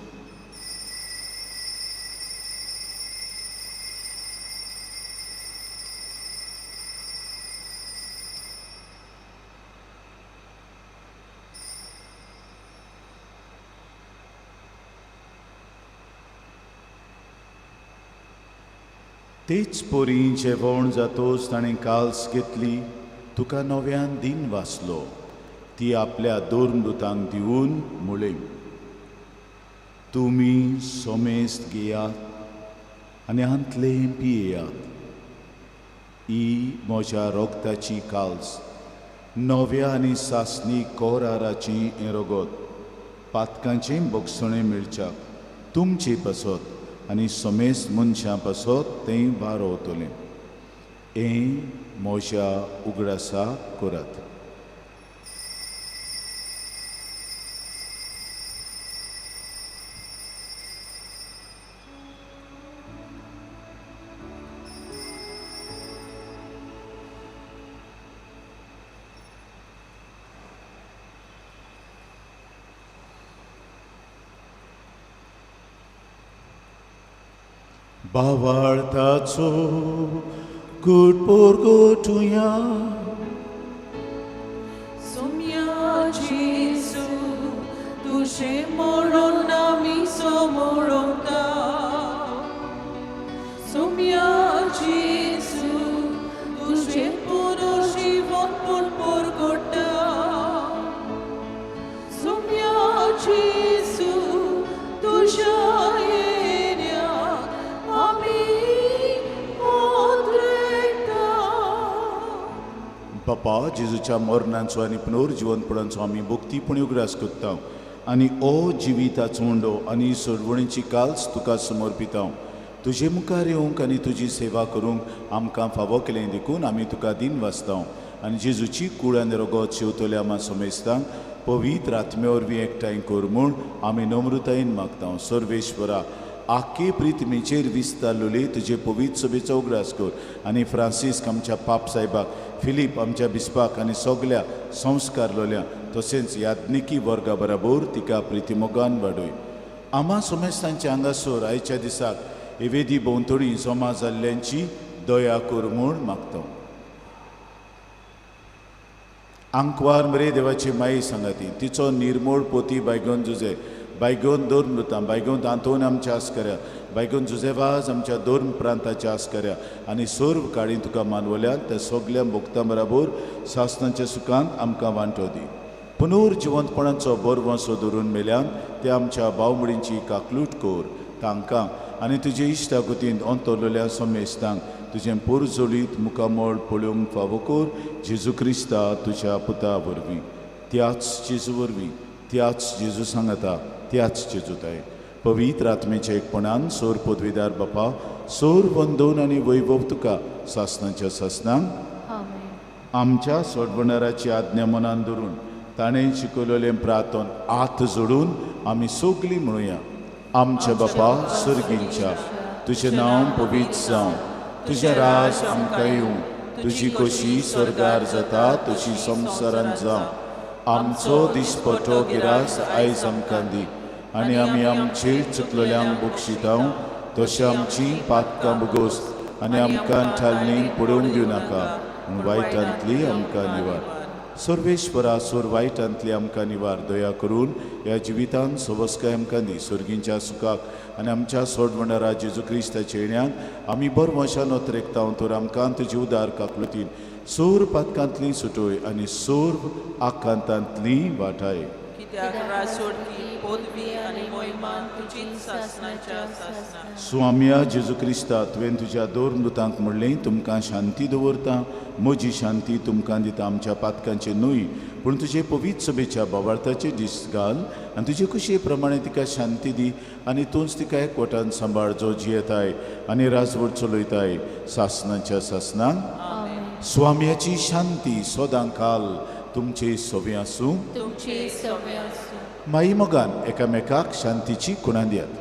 [SPEAKER 2] तेच पोरी जेवण जातोच ताणें काल्स घेतली. तुका नव्यान दिन वाचलो. ती आपल्या दोन दुतांक दिवन मुळे, तुमी सोमेस्त घेयात आनी हांतलें पियेयात. ही म्हज्या रोगताची काल्स, नव्या आनी सासणी कोराराची हें रगत, पातकांचें भोगसणें मेळच्याक तुमचे पासत आनी समेस्त मनशां पासत तें वारोवतलें. हें म्हज्या उगडासा करात. बावाळताचो गुट पोरगोटुया.
[SPEAKER 1] सोम्या तुझे म्हणून आमी सोमोळता सुम्या जेजू तुझे पुनर्जीवनपण परगटा सुम्या जेजू तुझ्या येण्याक आमी ओद्रेता.
[SPEAKER 2] बापा, जेजूच्या मरणाचो आनी पुनर्जिवनपणाचो आमी भक्तीपणी उगडास करता आनी ओ जिविताचो उंडो आनी सोडवणीची काल्स तुका समर्पिता. तुजे मुखार येवंक आनी तुजी सेवा करूंक आमकां फावो केलें देखून आमी तुका दिन वाचता आनी जेजूची कूड आनी रगत शेवतल्या आमा समेस्तांक पवित्र आत्म्या वरवीं एकठांय कर म्हूण आमी नम्रतायेन मागता. सर्वेश्वरा, आख्खे प्रिथमीचेर विस्तारलेली तुजे पवित्र सभेचो उगडास कर आनी फ्रांसीस्क आमच्या पाप साहेबाक, फिलीप आमच्या बिस्पाक आनी सगल्या संस्कारलोल्या तशेंच याज्ञिकी वर्गा बराबर तिका प्रितीमोगान वाडय. आमा समेस्तांच्या हांगासर आयच्या दिसाक हे वेदी भोंवतणी जमा जाल्ल्यांची दया कर म्हूण मागता. आंकवार मरे देवाची माई सांगाती, तिचो निर्मोळ पोती बायगोन जुजे, बायगोन दोन मृतां, बायगोन आंतोन आमच्या आस्कऱ्या, बायगोन जुजेवाज आमच्या दोन प्रांताच्या आस्कऱ्या आनी सर्व काळी तुका मानवल्यात त्या सगल्या भोगतां बराबर सासनाच्या सुखांत आमकां वांटो दी. पुनर्जिवंतपणाचो बरवंसो धरून मेल्यान त्या आमच्या भावमडींची काकलूट कर तांकां आनी तुजे इश्टागतींत अंतरलेल्या समेस्तांक तुजें पोरजोलीत मुखामळ पळोवंक फावो कर जेजू क्रिस्ता तुज्या पुता वरवीं. त्याच जेजू वरवीं, त्याच जेजू सांगता, त्याच जेजूताय पवित्र आत्मेच्या एकपणान सोर पदवीदार बापा, सोर वंदोन आनी वैभव तुका सासनाच्या सासनांक. आमच्या सोडवणाराची आज्ञा मनान धरून ताणें शिकवलेलें प्रार्थन हात जोडून आमी सगलीं म्हणुया. आमच्या बापा सर्गींच्या, तुजें नांव पवित्र जावं, तुजें राज आमकां येवं, तुजी खोशी स्वर्गार जाता तशी संवसारांत जावं. आमचो दिसपटो गिरास आयज आमकां दी आनी आमी आमचेर चुकलेल्यांक बक्षिता तशें आमची पातकां भोगोस आनी आमकां ठालणीक पडोवन दिवं नाका, पूण वायटांतली आमकां निवार. सर्वेश्वरा, सोर वायटांतली आमकां निवार. दया करून ह्या जिवितांत सवस्काय आमकां दी. सर्गींच्या सुखाक आनी आमच्या सोडवणारा जेजू क्रिस्ताच्या येण्याक आमी बरवशान अत्रेकता तर आमकां तुजी उदार काकलुतीन सोर पातकांतली सुटोय आनी सोर आकांतांतली वाटाय.
[SPEAKER 1] कित्याक राजवटकी, पदवी आनी मोहिमा तुजीच सासनाच्या सासना.
[SPEAKER 2] स्वाम्या जेजू क्रिस्ता, तुवें तुज्या दोर मृतांक म्हणलें, तुमकां शांती दवरता, म्हजी शांती तुमकां दिता. आमच्या पातकांचे न्हय पूण तुजे पवित्र सभेच्या बोवार्थाचे दीस घाल आनी तुजे खुशये प्रमाणे तिका शांती दी आनी तूंच तिका एकवटान सांबाळ, जो जियेताय आनी राजवट चलयताय सासनाच्या सासनांक. स्वाम्याची शांती सदां काल तुमचे सवे आसूं.
[SPEAKER 1] तुमचे सवे आसूं.
[SPEAKER 2] माई मोगान एकामेकाक शांतीची खुणा दियात.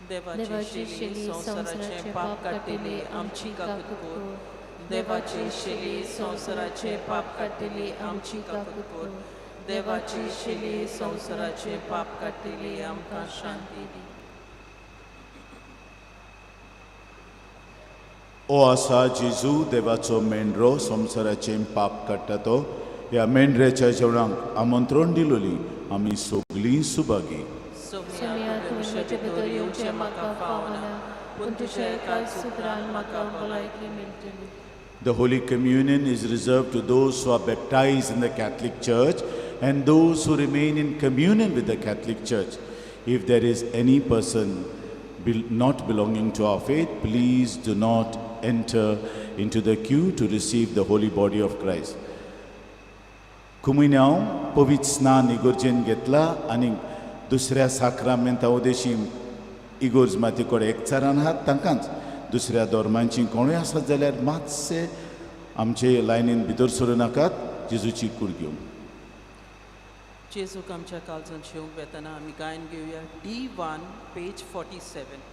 [SPEAKER 1] देवाची शेली संवसाराचे पाप काडटली आमची काकूत कर. देवाची शेली संवसाराचे पाप काडटली आमची काकूत कर. देवाची शेली संवसाराचे पाप काडटली आमकां शांती दी.
[SPEAKER 2] ओ आसा जेजू देवाचो मेंढरो, संवसाराचें पाप काडटा तो. ह्या मेंढऱ्याच्या जेवणाक आमंत्रण दिलोली आमी सगलीं सुभागी.
[SPEAKER 1] सोम्या, तुवें म्हजे भितर येवचें म्हाका फावना, पूण तुज्या एका सुत्रान म्हाका भलायकी मेळटली.
[SPEAKER 2] The Holy Communion is reserved to those who are baptized in the Catholic Church and those who remain in communion with the Catholic Church. If there is any person not belonging to our faith, please do not enter into the queue to receive the holy body of Christ. कुमिन्यांव पवित्र स्नान इगोर्जेन घेतला आनी दुसऱ्या साक्रामेंता उदेशी इगोर्ज माती कडेन एकचारान आहात तांकांच. दुसऱ्या धर्मांची कोणूय आसत जाल्यार मातशे आमचे लायनीन भितर सरूं नाकात जेजूची कूड घेवन.
[SPEAKER 1] जेजूक आमच्या काळजांत येवंक वेतना आमी गायन घेवया D1 page 47.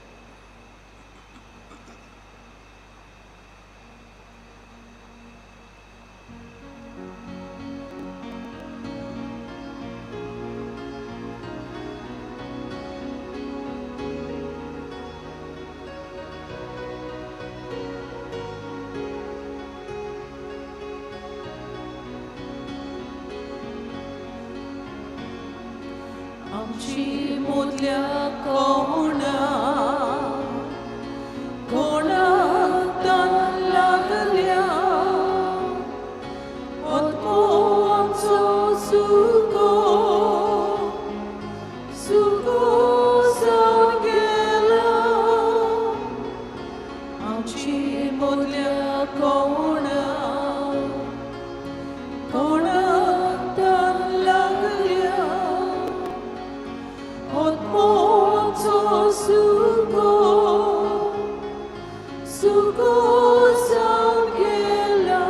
[SPEAKER 1] मदल्या कोणा कोणाक तान लागल्या आत्मो आमचो सुको सुको जावन गेला आमची मदल्या कोणा कोणाक तान लागल्या आत्मो आमचो सुको सुको जावन गेला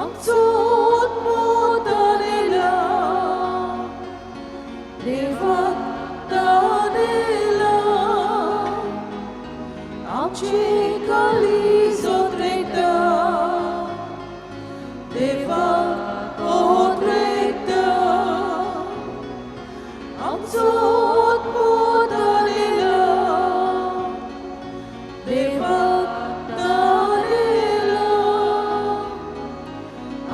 [SPEAKER 1] आमचो आत्मो तानेला देवाक तानेला आमचे काळीज ओतरेकता देवाक ओतरेकता आमचो आत्मो तानेला देवाक तानेला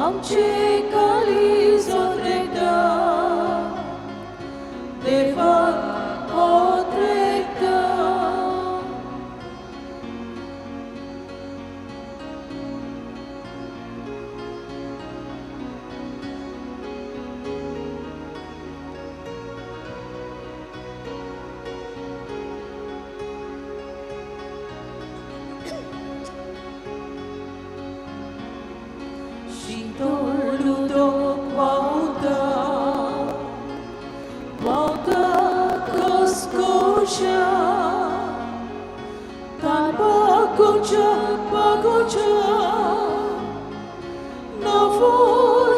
[SPEAKER 1] आमचे काळीज ओतरेकता देवाक ओतरेकता. शीतळ उदक व्हांवता व्हांवता कसकशा तान बागोवच्या बागोवच्या नवो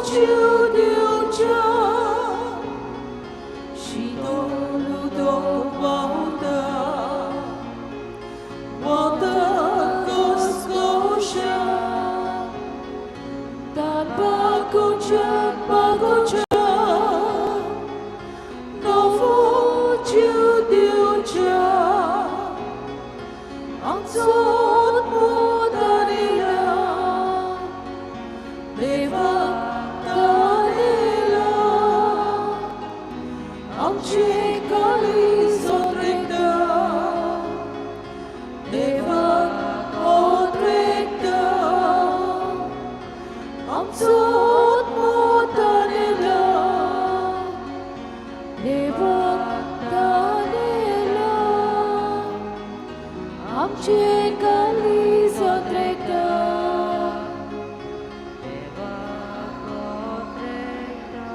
[SPEAKER 1] जीव दिवच्या शीतळ उदक व्हांवता व्हांवता कसकशा तान बागोवच्या बागोवच्या नवो जीव दिवच्या आमचो आत्मो तानेला देवाक तानेला आमचे काळीज ओतरेकता देवाक ओतरेकता आमचो आत्मो तानेला देवाक तानेला आमचे काळीज ओतरेकता देवाक ओतरेकता.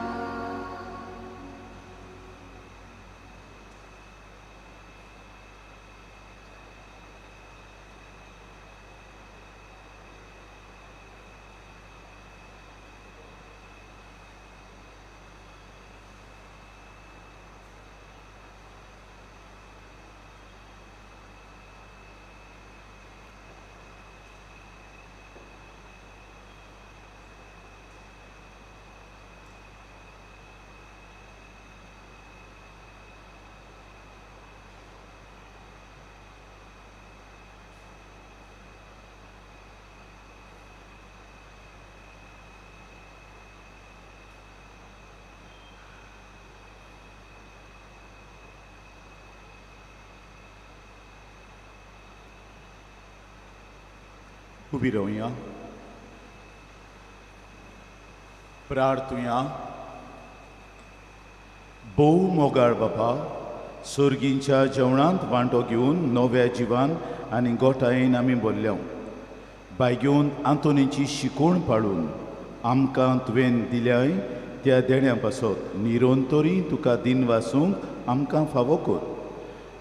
[SPEAKER 2] उबी रावया, प्रार्थुया. भोव मोगाळ बापा, सोर्गींच्या जेवणांत वांटो घेवन नव्या जिवान आनी गोठायेन आमी बोल्ल्या. बायगेवन आंतोनीची शिकवण पाळून आमकां तुवें दिल्याय त्या देण्या पासत निरंतरी तुका दिन वासूंक आमकां फावो कर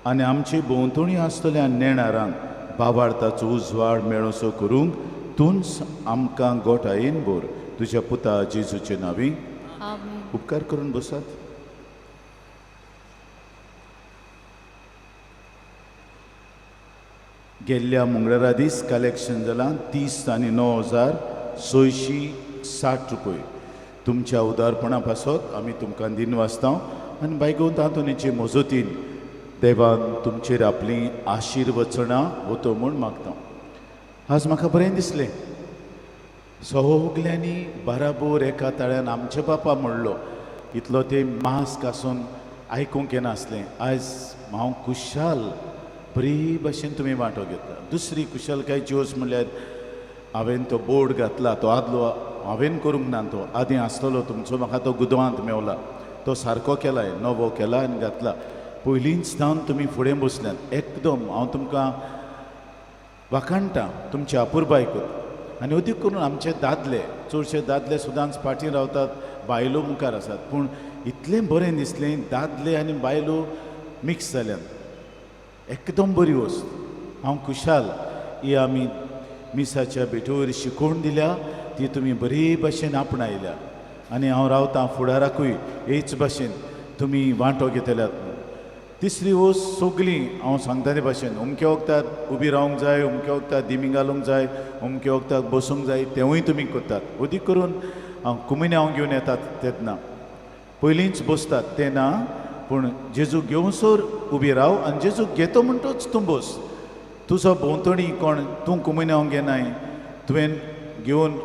[SPEAKER 2] आनी आमचे भोंवतणी आसतल्या नेणारांक बाबार्थाचो उजवाड मेळोसो करूंक तूंच आमकां गोठायेन भर, तुज्या पुता जेजूचे नांवी.
[SPEAKER 1] आमेन.
[SPEAKER 2] उपकार करून बसात. गेल्ल्या मंगळारा दीस कलेक्शन जालां 30 आनी 9660 रुपये. तुमच्या उदारपणा पासत आमी तुमकां दिन वाचता आनी बायगोन तातूंचे मजतीन देवान तुमचेर आपलीं आशिर्वचनां वतो म्हूण मागता. आज म्हाका बरें दिसलें, सगल्यांनी बाराबोर एका ताळ्यान आमचे बापा म्हणलो. इतलो ते मास्क आसून आयकूंक येनासलें. आयज हांव खुशाल बरी भशेन तुमी वांटो घेतला. दुसरी कुशलकायेची वस्त म्हणल्यार हांवें तो बोर्ड घातला, तो आदलो हांवें करूंक ना, तो आदीं आसतलो तुमचो, म्हाका तो गुदवांत मेवला, तो सारको केलाय, नवो केला आनी घातला. पयलींच सावन तुमी फुडें बसल्यात एकदम हांव तुमकां वाखाणटा तुमच्या अपुरबाय करता. आनी अदीक करून आमचे दादले, चडशे दादले सदांच फाटीं रावतात, बायलो मुखार आसात, पूण इतलें बरें दिसलें दादले आनी बायलो मिक्स जाल्यात, एकदम बरी वस्त. हांव खुशाल ही आमी मिसाच्या भेटवयर शिकोवन दिल्या ती तुमी बरी भाशेन आपणायल्या आनी हांव रावतां फुडाराकूय हेच भाशेन तुमी वांटो घेतल्यात. तिसरी वस्त सगळीं हांव सांगता ते भाशेन अमक्या वखदार उबी रावंक जाय, अमक्या वखदार दिमी घालूंक जाय, अमक्या वखदाक बसूंक जाय, तेंवूय तुमी करतात. अदीक करून हांव कुमिन्यांव घेवन येतात तेन्ना पयलींच बसतात तें ना, पूण जेजू घेवसर उबी राव आनी जेजू घेतो म्हणटच तूं बस. तुजो भोंवतणी कोण तूं कुमिन्यांव घेनाय, तुवें घेवन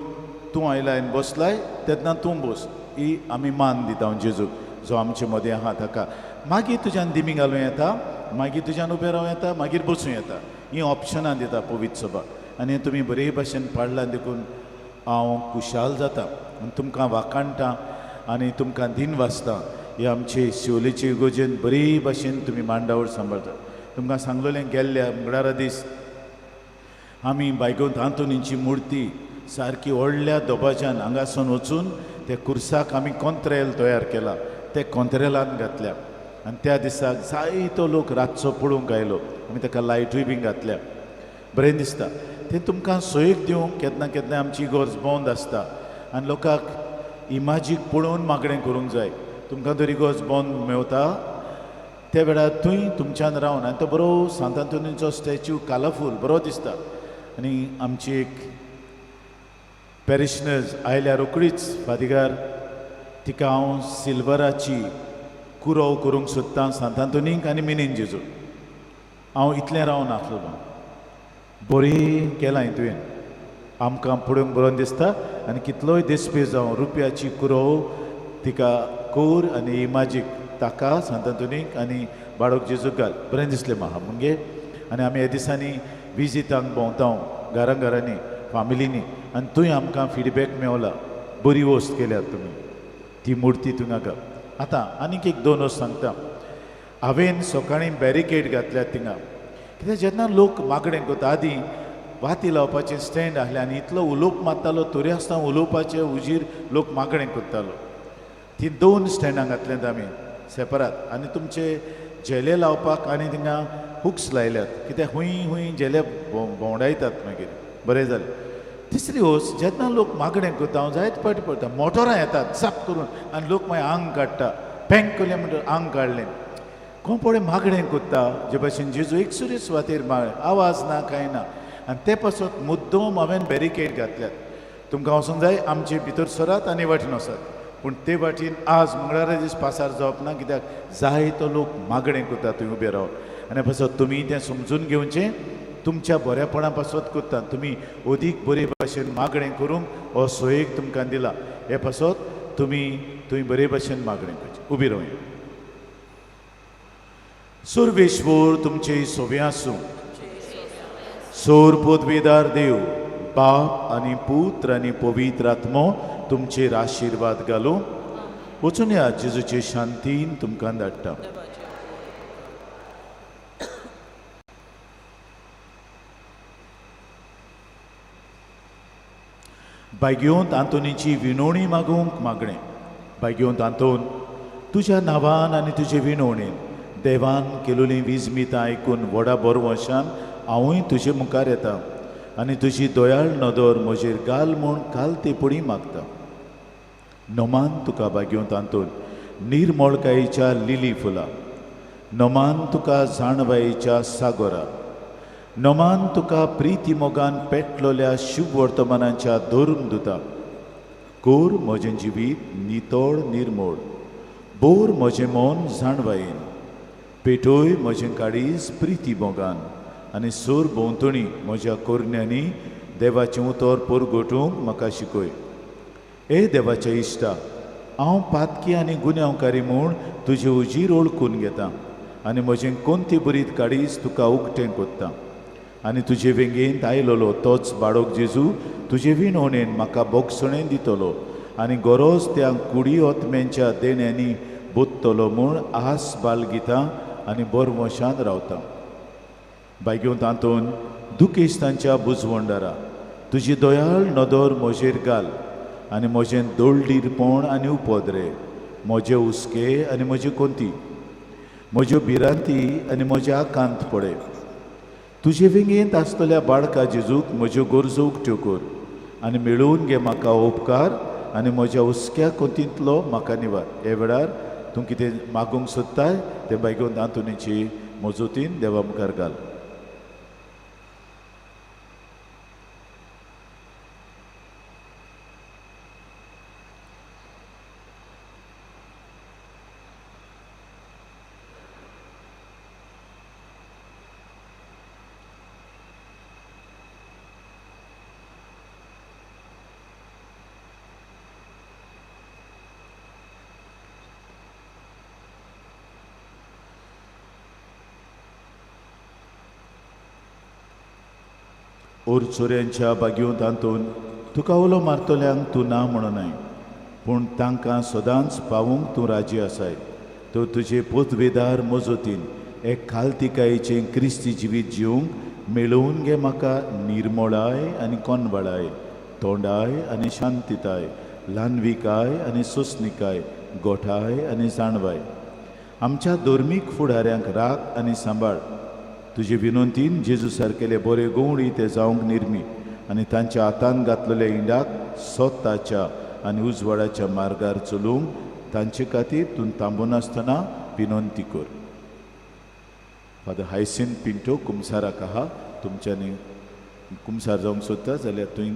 [SPEAKER 2] तूं आयलाय आनी बसलाय तेन्ना तूं बस. ही आमी मान दिता जेजूक जो आमचे मदें आहा ताका. मागीर तुज्यान दिमी घालूं येता, मागीर तुज्यान उबें रावं येता, मागीर बसूं येता. हीं ऑप्शनां दिता पवित्र सभा आनी तुमी बरे भाशेन पाडलां देखून हांव खुशाल जाता आनी तुमकां वाखाणटा आनी तुमकां दिन वाचता. हे आमचे शिवलेचे इगोजेन बरे भाशेन तुमी मांडावळ सांबाळटा. तुमकां सांगलेलें गेल्ल्या मंगळारा दीस आमी बायगोंत आंतोनीची मुर्ती सारकी व्हडल्या दोबाच्यान हांगासून वचून त्या कुर्साक आमी कोंत्रेल तयार केला, ते कोंत्रेलान घातल्या आनी त्या दिसाक जायतो लोक रातचो पळोवंक आयलो. आमी ताका लायटूय बीन घातल्या. बरें दिसता तें तुमकां सोयीक दिवंक. केन्ना केन्ना आमची इगर्ज बंद आसता आनी लोकांक इमाजीक पळोवन मागणें करूंक जाय. तुमकां तर इगर्ज बंद मेवता त्या वेळार थंय तुमच्यान रावन आनी तो बरो सांत आंतोनीचो स्टॅच्यू कलरफूल बरो दिसता. आनी आमची एक पॅरिशनर्स आयल्या रोकडीच फादिगार, तिका हांव सिल्वराची कुरोव करूंक सोदतां सांत आंतोनीक आनी मिनीन जेजू. हांव इतलें रावन आसलो बरें केलां तुवें, आमकां पळोवंक बरो दिसता आनी कितलोय देसपी जावं रुपयाची कुरोव तिका कोर आनी इमाजीक ताका सांत आंतोनीक आनी बाळक जेजूक घाल. बरें दिसलें म्हाका मुगे. आनी आमी ह्या दिसांनी विजितांक भोंवता घरां घरांनी फामिलींनी आनी थंय आमकां फिडबॅक मेवला, बरी वस्त केल्यात तुमी ती मुर्ती तुंगा घाल. आतां आनीक एक दोन वस्त सांगता. हांवें सकाळीं बॅरिकेड घातल्यात थिंगा, कित्याक जेन्ना लोक मागणें करता आदीं वाती लावपाचें स्टँड आसलें आनी इतलो उलोवप मारतालो तरी आसतना उलोवपाचे उजीर लोक मागणें करतालो. ती दोन स्टँडां घातल्यात आमी सेपरात आनी तुमचे झेले लावपाक आनी थिंगा हुक्स लायल्यात, कित्याक हुंय हुंय झेले भोंवडायतात मागीर. बरें जालें. तिसरी वस्त जेन्ना लोक मागणें करता हांव जायते फावटी पळयता मोटोरां येतात साप करून आनी लोक मागीर आंग काडटा, पँक केलें म्हणटकीर आंग काडलें. कोण पळय मागणें करता जे भाशेन जेजू एकसुरी सुवातेर मागणें, आवाज ना कांय ना. आनी ते पासत मुद्दम हांवें बॅरिकेड घातल्यात. तुमकां वचूंक जाय आमचे भितर सरात आनी वाटेन वचात, पूण ते वाटेन आज मंगळारा दीस पासार जावप ना, कित्याक जायतो लोक मागणें करता थंय उबे रावन. आनी पासत तुमी तें समजून घेवचें, तुमच्या बरेपणा पासत करता तुमी अदीक बरे भाशेन मागणें करूंक हो सोयेक तुमकां दिला. हे पासत तुमी थंय बरे भाशेन मागणें करचें. उबी रावया. सुर्वेश्वर तुमचे सोवे आसूं. सोर पदवेदार देव बाप आनी पुत्र आनी पवित्र आत्मो तुमचेर आशिर्वाद घालूं. वचून या जेजूचे शांतीन तुमकां धाडटा. बायगेवंत आंतोनीची विनवणी मागूंक मागणें. बायगेवंत आंतोन, तुज्या नांवान आनी तुजे विनवणेन देवान केलोलीं विजमितां आयकून व्हडा बरवशान हांवूय तुजे मुखार येता आनी तुजी दयाळ नदर म्हजेर घाल म्हूण काल ते पडी मागता. नमान तुका बागेवंत आंतोन निर्मळकायेच्या लिली फुलां, नमान तुका जाणवायेच्या सागोरा, नमान तुका प्रिती मोगान पेटलोल्या शुभवर्तमानाच्या धर्म दुता. कोर म्हजें जिवीत नितळ निर्मळ, बोर म्हजें मन जाणवायेन, पेटोय म्हजें काळीज प्रिती मोगान आनी सोर भोंवतणी म्हज्या कोरण्यांनी देवाचें उतर परगटूंक म्हाका शिकय. ए देवाच्या इश्टा, हांव पातकी आनी गुन्यांवकारी म्हूण तुजे उजीर ओळखून घेता आनी म्हजें कोणती बरीत काडीस तुका उकतें कोत्ता आनी तुजे वेंगेंत आयलोलो तोच बाळक जेजू तुजे विणवणेन म्हाका बोगसणेन दितलो आनी गरोज त्या कुडी ओतम्यांच्या देण्यांनी बोत्तलो म्हूण आस बालगिता आनी बोरमोशान रावता. बायगेवन तातूंत दुखेस्तांच्या बुजवंडारा तुजी दयाळ नदर म्हजेर घाल आनी म्हजें दोळडीरपण आनी उपद्रे म्हजे हुस्के आनी म्हजी कोंती म्हज्यो भिरांती आनी म्हजे आकांत पळय. तुजे वेंगेंत आसतल्या बाळका जेजूक म्हज्यो गरजो उक्त्यो कर आनी मेळोवन घे म्हाका उपकार आनी म्हज्या हुस्क्या कोंतींतलो म्हाका निवार. हे वेळार तूं कितें मागूंक सोदताय तें बायगोन आंतोनीची मजतीन देवा मुखार घाल. ओर चोरयांच्या बागयोंत आंतोन तुका उलो मारतल्यांक तूं ना म्हणूनय पूण तांकां सदांच पावूंक तूं राजी आसाय. तर तुजे पोतवेदार मजतीन एक खालतिकायेचें क्रिस्ती जिवीत जिवंक मेळोवन घे म्हाका निर्मळाय आनी कोनवाळाय तोंडाय आनी शांतिताय ल्हानविकाय आनी सोंसणिकाय गोठाय आनी जाणवाय. आमच्या धर्मीक फुडाऱ्यांक राख आनी सांबाळ. तुजे विनंतीन जेजू सारकेले बरे गवळी ते जावंक निर्मी आनी तांच्या हातान घातलेल्या इंडाक स्वताच्या आनी उजवाडाच्या मार्गार चलूंक तांचे खातीर तूं थांबनासतना विनंती कर. फादर हायसिन पिंटो कुमसाराक आहा तुमच्यांनी कुमसार जावंक सोदता जाल्यार तुवें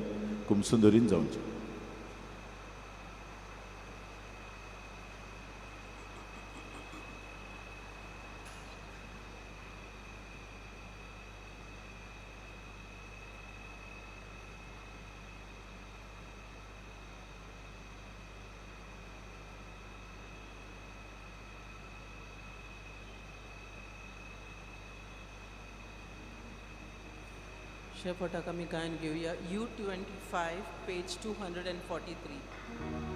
[SPEAKER 2] कुमसुंदरीन जावचें.
[SPEAKER 1] शेवटाक आमी गायन घेवया. U 25 page 243.